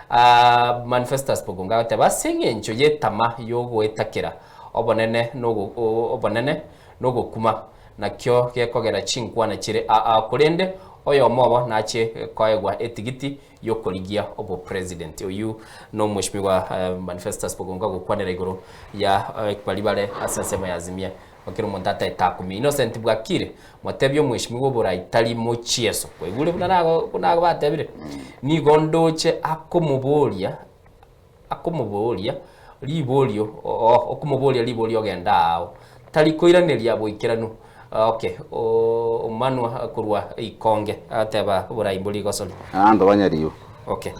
Ah, Manifestus Bogonga agoteba ase eng'encho y'etama y'ogoetakera Obonene nogo obonene nogokuma, nakio gekogera chinkwana chire aa, korende oyomo obo nache koegwa etigiti y'okorigia obopresident. Oyio nomweshimiwa Manifestus Bogonko agokwanera igoro ya baria bare ase ensemo ya Azimia. Kera omonto ataete akumia. Innocent Bwakire, motebie omweshimiwa oborai tari mochieso. Kwaigure buna nago buna batebire? Nigo ndoche akomoboria Akomoboria riborio okomoboria riborio ogende aao, tari koiraneria boikeranu. Okay, omanwa korwa ikonge agateba oborai mbori gosori. Abanto banyariwe. Okay.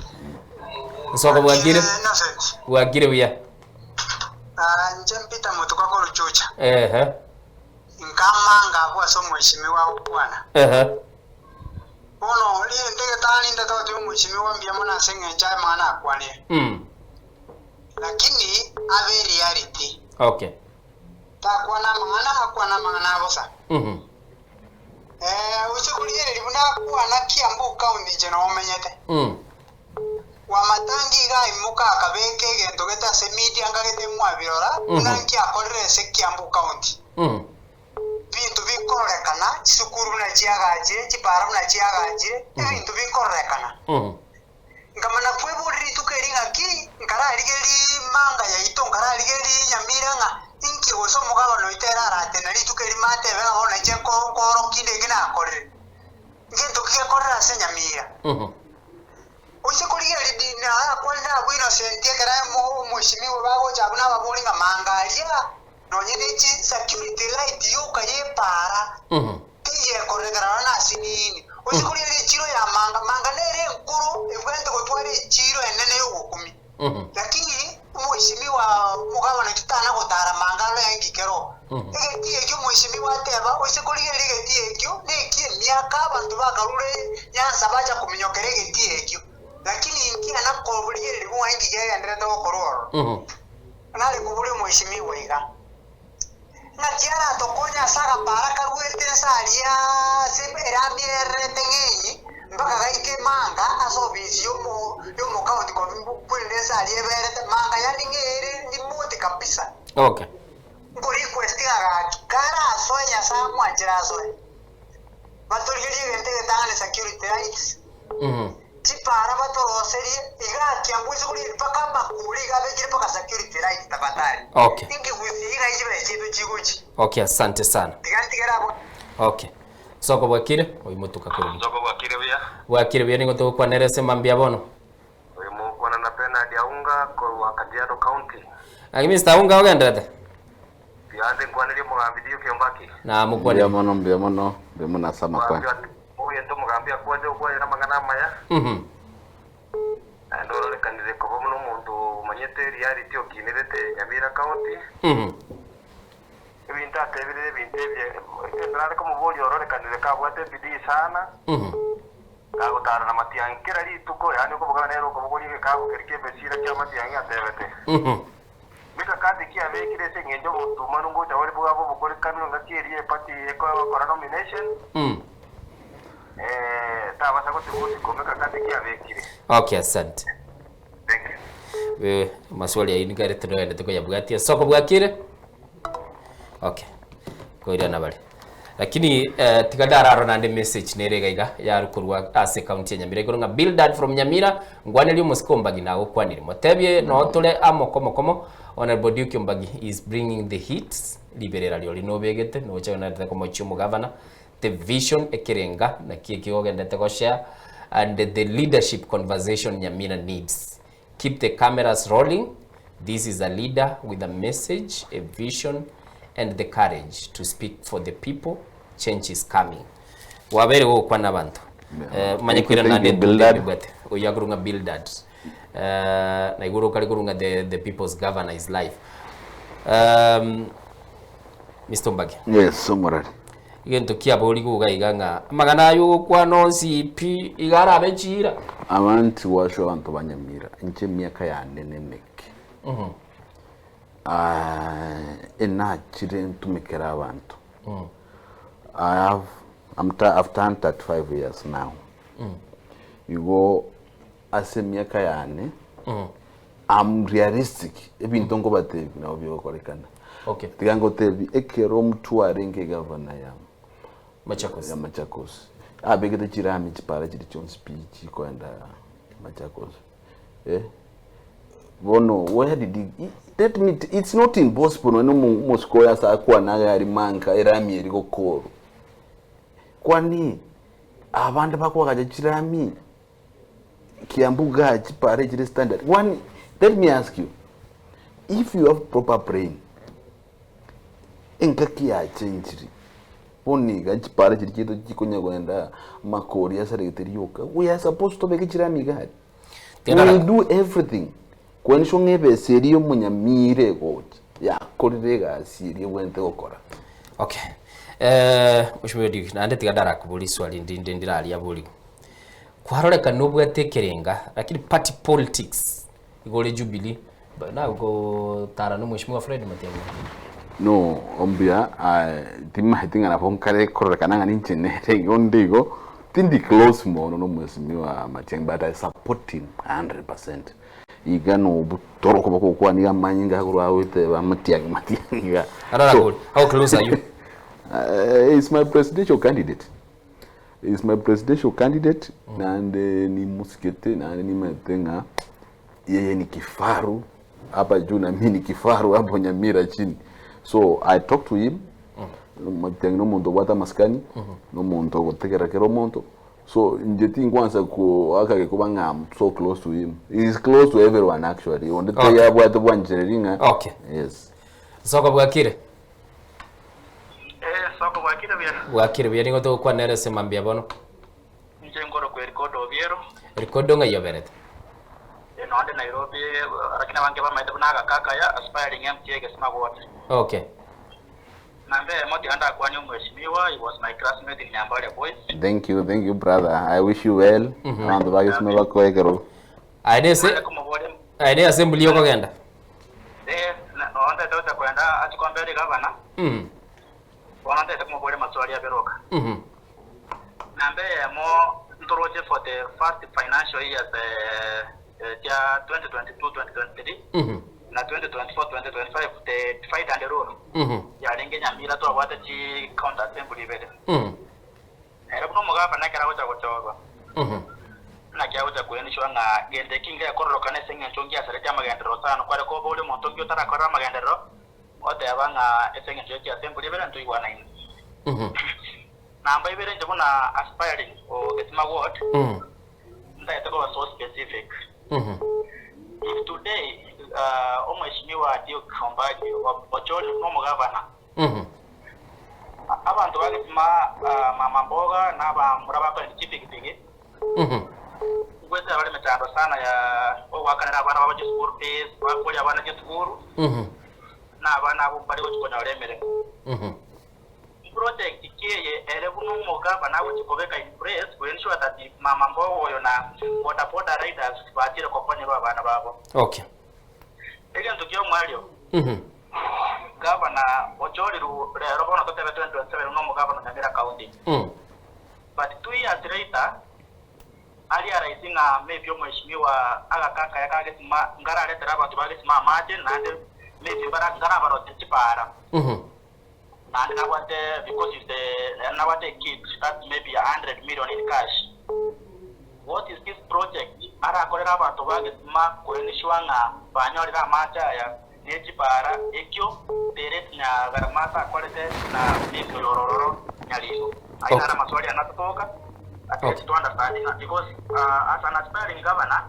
Nsoko bwakire? Innocent. Bwakire buya. Ah, inche Peter Motuko korwa Juja. Ehe. Nkamanga abwo ase omweshimiwa agokwana. Ehe. Bono rende getani ndatotebe omweshimiwa mbuya mono ase engencho ay'amang'ana akwanire. Lakini abe reality. Okay. Takwana amang'ana, akwane amang'ana abosa. Eh, oche korigereria buna akwana Kiambu county inche noo menyete. Wamatangi iga aimoka akabeka egento gete ase media ngagete mwabirora buna nki akorire ase Kiambu county. Binto bikororekana, chisukuru buna chiagachire, chipara buna chiagachire, ebinto bikororekana. Nkamanya kweboria rituko eri ng'aki, nkararigereria manga yaito, nkararigereria nyamira ng'a inki gose omogabana oito ere aratene rituko eri matebe ng'a bono inche nkoorokia inde eke nakorire. Ngento ki gekorire ase nyamira? Oise korigereria dini arakwanire abwo Innocent ekero omweshimiwa bagocha abwo nababori ng'a manga aria Nonye ne chisecurity light yoka y'epaara tiyekorekana nonya nasinini. Oise korigereria echiro ya manga, manga nere enkoro ebwenerete gotwara echiro enene y'ogokumia. Lakini omweshimiwa omogabana oito tana gotara manga aro enki kero. Egetii ekio omweshimiwa ateba, oise korigereria egetii ekio neki emiaka abanto bakarure Nyanza bacha kominyokera egetii ekio. Lakini inki ana korigereria buna inki kegendererete gokorwa ororo. Nare koboria omweshimiwa iga, Ng'aki aratokonye ase agapaara karuete inse aria ase erami ererete ng'enyi mpaka gaike manga ase ofisi y'omokaunti korende inse aria eberete manga yaani ng'e ere remote kabisa. Okay. Nko request ng'a gaki karasoe Nyasae amwanchere asoe. Batorigerie egento egetang'ani security lights. Chipara batoroserie iga Kiambu ase korigereria mpaka amakori iga abekire mpaka security light tafadhali. Okay. Inki gusii iga chibe chiaito chigochi. Okay, asante sana. Tiga ntigere abwo. Okay. Soko bwakire, oimotuka korwa. Soko bwakire buya. Bwakire buya nigo togokwanera ase mambia bono. Oyo mogokwana na Bernard Aunga korwa Kajiado County. Naki Mr. Aunga ogenderete? Mbuya nkwanerie omogambi Duke Ombaki. Namokwanire. Mbuya mono, mbuya mono, mbuya mono ase amakwana. Omogambi Ogento omogambi akwanche gokwanera amang'ana amaya, naende ororekanire koba buna omonto omanyete reality okinerete Nyamira County. Ebinto atebire ebinto ebi, egento nare komoboria ororekanire kabwate ebidii sana, kagotara na matiang'i kera rituko, yaani okoboka nere okobogoria egekabu keria ki'emesira kia matiang'i atebete. Mikakati ki abekire ase engencho y'obotumanu ngocha bore bwabo obokorekanu engaki eria eparty ekogokora nomination? Tabasa gotigwa osiko mikakati ki abekire? Okay, asante. Thank you. Eh, maswali ayio nigo ere togendete koyabwatia. Soko bwakire? Okay. Koirana bare. Lakini eh, tiga ndararo naende message nere iga iga yaru korwa ase county ya Nyamira igoro ng'a Bildad from Nyamira ngwanerie omosike Ombagi nagokwanire motebie noo tore amo komo komo Honorable Duke Ombagi is bringing the heat riberera riori nobegete noche ogendete komochia omogavana the vision ekerenga naki eki ogendete goshare and the leadership conversation Nyamira needs Keep the cameras rolling, this is a leader with a message, a vision and the courage to speak for the people, change is coming. Wabeire gogokwana abanto. Yeah. Eh, manye Thank you, koirana thank naende you, Bildad. ebwate. Oyo akorwa ng'a Bildad. Eh, na igoro kare korwa ng'a the, the people's governor is life. Um, Mr. Ombagi. Yes, omorari. Egento kiaborigwe iga iga ng'a amang'ana aya ogokwana onsi pi iga arabe chiira. Abanti gwachwa abanto ba Nyamira, inche emiaka yane nemeke, enachire ntumekere abanto. I have, I'm ta, I've turned 35 years now. Igo ase emiaka yane, I'm realistic, ebinto nkobatebia nabo bigokorekana. Okay. Tiga ngotebi ekero omotware nke gavana ya Machakos. ya Machakos abegete chirami chipara chiri chionsi pi chikoenda Machakos eh bono where did he, he- let me t- it's not impossible nonye omo- omosike oyo ase akwana iga ari manka erami eri gokoro kwani abande bakwagacha chirami Kiambu igaa chipara echire standard one let me ask you if you have proper brain engaki yachenchiri bono iga chipara chiri chiaito chikonya kogenda makori asaregete rioka we are supposed tobeke chirami iga aria we will do everything koeniswa ng'a ebesa eria omonyamira egocha yakorire egasi eria ebwenerete gokora. Okay. Eh, Mheshimiwa Dick, naende tiga ndarakoborie swali ndinde ndirariaborigwe. Kwaroreka nobwate ekerenga lakini party politics igo ore Jubilee nagotara na omweshimiwa Fred Matiang'i. No mbuya timanyeti ng'a nabo nkare kororekana ng'a ninche nere igo onde igo, tindi close mono na omweshimiwa Matiang'i but I support him 100%. Iga nobutoro koba gokwana iga amanyinga akorwa agoteba Matiang'i Matiang'i iga. Arora So kore, how close are you? He's my presidential candidate. Is my presidential candidate naende nimosikete naende nimanyete ng'a yeye ni kifaru hapa juu na mimi ni kifaru hapo Nyamira chini so I talk to him Matiang'i na omonto obwate amasikani na omonto ogotegera kera omonto so inche tinkwansa koaka gekuba ng'a I'm so close to him he is close to everyone actually onde Okay. taiyo abwate bwanchereri ng'a Okay. yes Soko bwakire. Eh, soko bwakire buya. Bwakire buya nigo togokwana ere ase mambia bono. Inche nkorokwa Erikodo Obiero. Erikodo ng'ai oberete? Eh, nonde Nairobi, lakini abange bamaete buna agaka akaya, aspiring MCA Gesima Ward. Okay. Namba eyemo tiga ndakwanie omweshimiwa, he was my classmate in Nyambaria Boys. Thank you, thank you brother. I wish you well. Abanto ba Gesima bakoe ekero. Aye nese Manye komoboria aye ne assembly okogenda. Eh, na- noo ntagete gocha kogenda achie kombera egavana, Mhm. bono ntagete komoboria amaswali abere oka. Mhm. Namba eyemo ntoroche for the first financial years eh, eh, chia 2022 2023 Mhm. na 2024 2025 the divide and rule Mhm. yarenge Nyamira twabwate chi county assembly ibere. Mhm. Ere buna omogabana ekero agocha gochorwa, Mhm. naki agocha koenishwa ng'a gento eki ngekororokana ase engencho ngiasaretie amagenderero sana. Kware koba ore omonto onge otarakorera amagenderero, oteba ng'a ase engencho ye chiasembori ibere ntoigwanaine. Mhm. Namba ibere inche buna aspiring o Gesima Ward, Mhm. ntagete koba so specific. Mhm. If today uh, omweshimiwa Duke Ombagi ochorirwe buna omogabana, Mhm. Abanto ba Gesima, mama mboga, na abamura bakorenda chipigipigi, ngwetera bare emechando sana ya ogoakanera abana babo chischool fees, bakoria abana chisukuru, na abana abwo mbari gochia konyora emeremo. Project ki eye ere buna omogabana agochia kobeka in place to ensure that mama mboga oyo na boda boda riders bachire gokonyerwa abana babo. Okay. Egento ki'omoerio, Gavana ochorirwe rero bono totebe 2027 buna omogavana o Nyamira County. But 2 years later, Aria rahisi ng'a maybe omweshimiwa agaka akaya ka gesima nkararetere abanto ba gesima amache naende maybe mbara nkarabarosie chipara. Naende nabwate because is the naende nabwate a kit that's maybe a hundred million in cash. What is this project arakorere abanto ba gesima ko ensure ng'a banyorire amache aya ne chipara ekio the rate Nyagarama atakorete na maybe oyo ore ororo Nyaribo. Ayio naro amaswali ane atotoka at least to understand ng'a because as an aspiring governor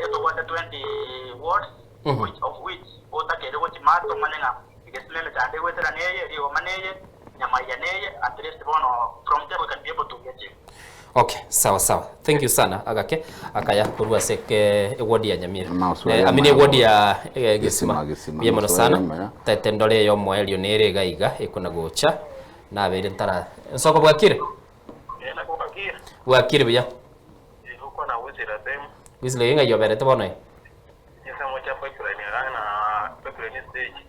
etobwate 20 wards which of which otakeire gochimata omanye ng'a egesima emechando egoetera neye, rigoma neye, nyamaiya neye, at least bono from there we can be able to get you. Okay, sawa sawa. Thank you sana agake akaya korwa ase ke eward ya Nyamira. Amaswali Eh, I mean amaya eward bono. ya eh, Gesima. Gesima, Gesima, Mbuya mono amaswali sana. amaya. Tete ndore eyo omoerio nere iga iga ekona gocha. Nabeire ntara. Nsoko bwakire? Eh, nakobakire. Bwakire buya. Uko na Wizira sehemu. Wisle ing'a yoberete bono. eh? Ensemo chia pipeline iga na pipeline stage.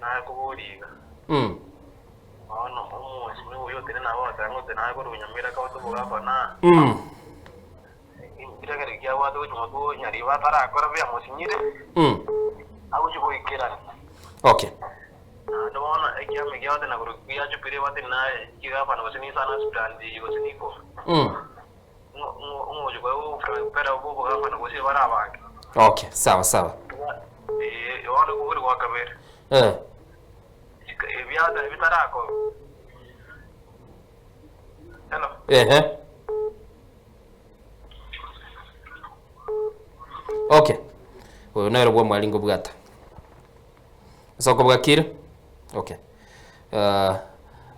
Naye kobori iga. Bono omosimi oyo otene nabo agoteba ng'a otene aye korwa Nyamira county omogavana. Ekeragerio kiabwate gochia motwe o Nyaribo atarakora biamosinyire, agochia goikerania. Okay. Naende bono ekiama ekia batene korwa kia Jubilee batene naye chigavana gose nisana aspirant gose niko. Ng'o- ng'o- Ng'ochi koegwa obofura bw'obogavana gose bare abange. Okay, sawa sawa. Eh, bono kobori gwa kabere. Eh. Ebiata bitarakorwa. Hello. Ehe. Okay. Oyo nere bwa mwaringo bwata. Soko bwakire? Okay. Uh,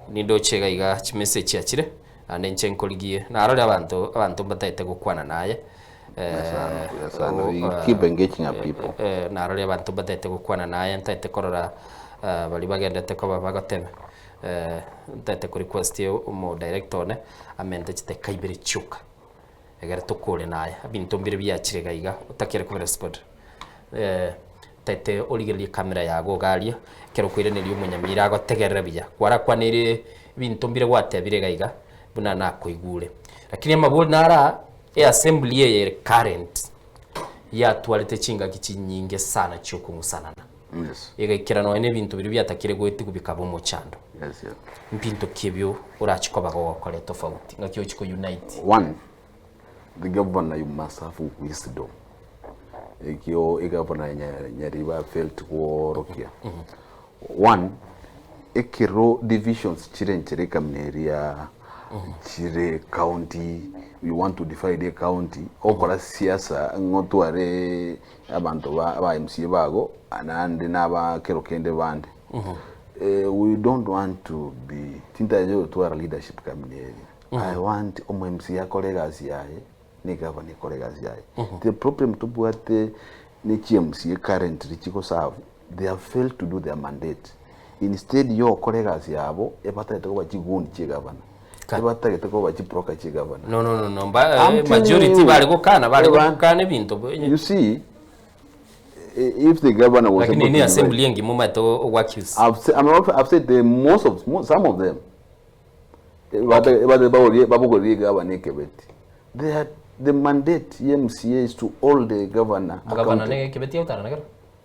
nindoche iga iga chimessage achire ande inche nkorigie narore abanto abanto mbataete gokwana naye Sana, sana. We keep engaging our people. eh, narore abanto mbataete gokwana naye ntaete korora eh, baria bagendete koba bagoteba eh, ntaete ko request omo director one amente chiteka ibere chioka Egere tokore naye ebinto mbire biachire iga iga otakere koba respond eh, taete origererie camera yago iga aria, ekero okoiraneria omonyamira agotegerere buya, kwarakwaneire ebinto mbire gwatebire iga iga, buna nakoigure. Lakini amabori naro aa, eassembly eye ere current, yatwarete chingaki chinyinge sana chiokong'usanana. Yes. Egaikera nonya na ebinto biria biatakire goetigwa bikaba omochando. Yes, yes. Mbinto ki ebio orache koba gogokora etofauti? Ng'aki ochi ko unite? One, the governor you must have wisdom. Ekio egavana Nyaribo felt kworokia. One, ekero divisions chire nchera ekamina eria chire county, you want to divide a county, okora siasa ng'otware Abanto ba aba MCA bago naende na aba kero kende bande. Eh, we don't want to be tintaete gotwara leadership kamina eri. I want omo MCA akore egasi yaye na egavana ekore egasi yaye. The problem tobwate ne chi MCA currently chigoserve they have failed to do their mandate. Instead ya gokora egasi yabo ebatagete koba chigundi chia egavana. Ka- Ebatagete koba chibroker chia egavana. No, no, no, no. Ba, I'm eh, telling majority you. bari gokana bari Eban- gokana ebinto You see, if the governor was lakini able ni to assembly divide, engima omanyete ogwakuse I've, said, I'm not, I've said the most of most, some of them bate babogorie governor ekebeti. They had the mandate MCA is to hold the governor gavana accountable. ne ekebeti autana nakero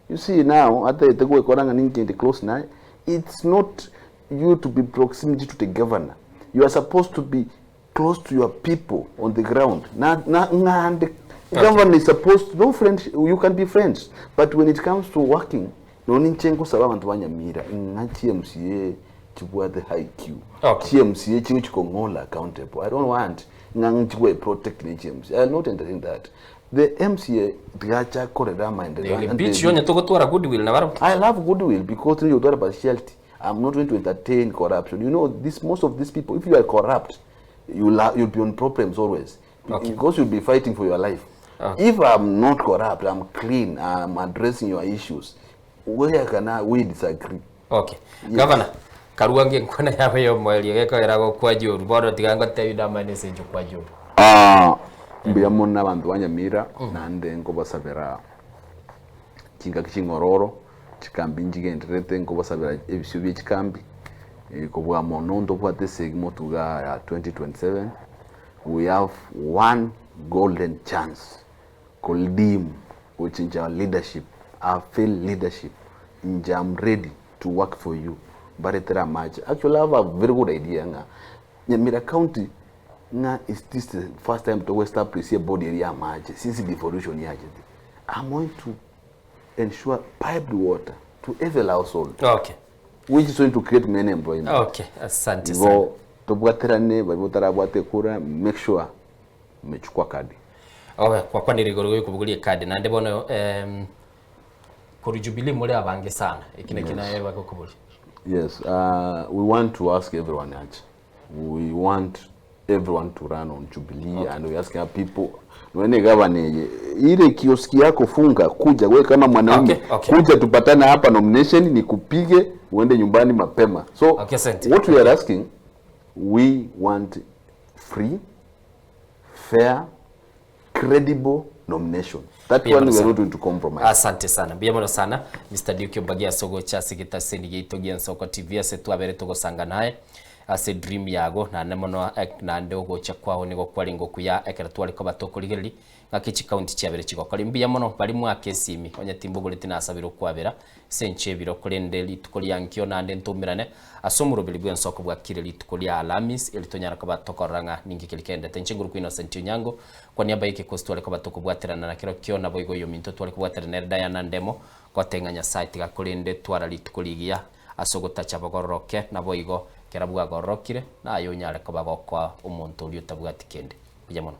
You see now, ata tegwekora ng'a ninche ndi close naye, it's not you to be proximity to the governor. You are supposed to be close to your people on the ground. Na, na, ng'ande governor is supposed to, no friends, you can be friends, but when it comes to working, nonye inche nkosaba abanto ba Nyamira ng'a chi MCA chibwate high IQ. Okay. Chi MCA chibe chikong'ola accountable. I don't want ng'a nchigwe protect ne chi MCA. I will not entertain that. The MCA tigacha korera amaendeleo. They and impeach the- onye togotwara goodwill nabarabwo. I love goodwill because you don't partiality. I'm not going to entertain corruption. You know, this most of these people, if you are corrupt, you'll, you'll be on problems always. Okay. Because you'll be fighting for your life. Okay. If I'm not corrupt, I'm clean, I'm addressing your issues, where can I, we disagree? Okay. Governor, karuange enkwana yabo y'omoerio gekogera gokwa joru bono tiga ngotebi ndamanye ase inche okwa joru. Ah, mbuya mono abanto ba Nyamira naende nkobasabera chingaki ching'ororo chikambi nchigendererete nkobasabera ebisio bie chikambi eh, kobua mono ntobwate esegi motuga ya 2027. We have one golden chance ko redeem gochincha our leadership, our failed leadership. Inche am ready to work for you. Mbaretere amache. Actually I have a very good idea ng'a Nyamira County ng'a is this the first time togo establish ebody eria ya amache since devolution yachete. I'm going to ensure piped water to every household. Okay. Which is going to create many employment. Okay, asante sana. Igo tobwaterane baria botarabwate ekura make sure mmechukua kadi. Okay, kwakwanire igoro goikobogoria ekadi naende bono em, korwa Jubilee more abange sana eki naki naye bagokoboria. Yes, uh, we want to ask everyone ache. We want everyone to run on Jubilee and we asking our people Wene gavana eye ile kioski yako funga, kuja we kama mwanaume Okay, okay. kuja tupatane hapa nomination nikupige uende nyumbani mapema. So Okay, asante. what we are asking we want free fair credible nomination. That Pia one we kabisa. are not going to compromise. Asante sana mbuya mono sana Mr. Duke Obagia ase ogocha ase egetaseni giaito gia Nsoko TV ase twabere togosanga naye ase dream yago naende mono naende ogocha kwao nigo kwarenge okuya ekero tware koba tokorigereria ng'aki chikaunti chiabere chigokora. Mbuya mono baria mwaka esimi onye timbogoreti nasabire okwabera ase enchera ebiro korende rituko ria nkio naende ntoumerane ase omoroberi bw'ensoko bwakire rituko ria Alhamisi eri tonyara koba tokorora ng'a ninki keria keendete. Inche nguru Innocent Onyango kwa niaba y'ekekosi tware koba tokobwaterana na kerokio naboigo oyominto tware kobwaterana nere Diana Ndemo goteba ng'a Nyasae tiga korende twara rituko rigiya ase ogotacha bogororoke naboigo kera bwagororokire naye onyare koba gokoa omonto oria otabwati kende. Mbuya mono.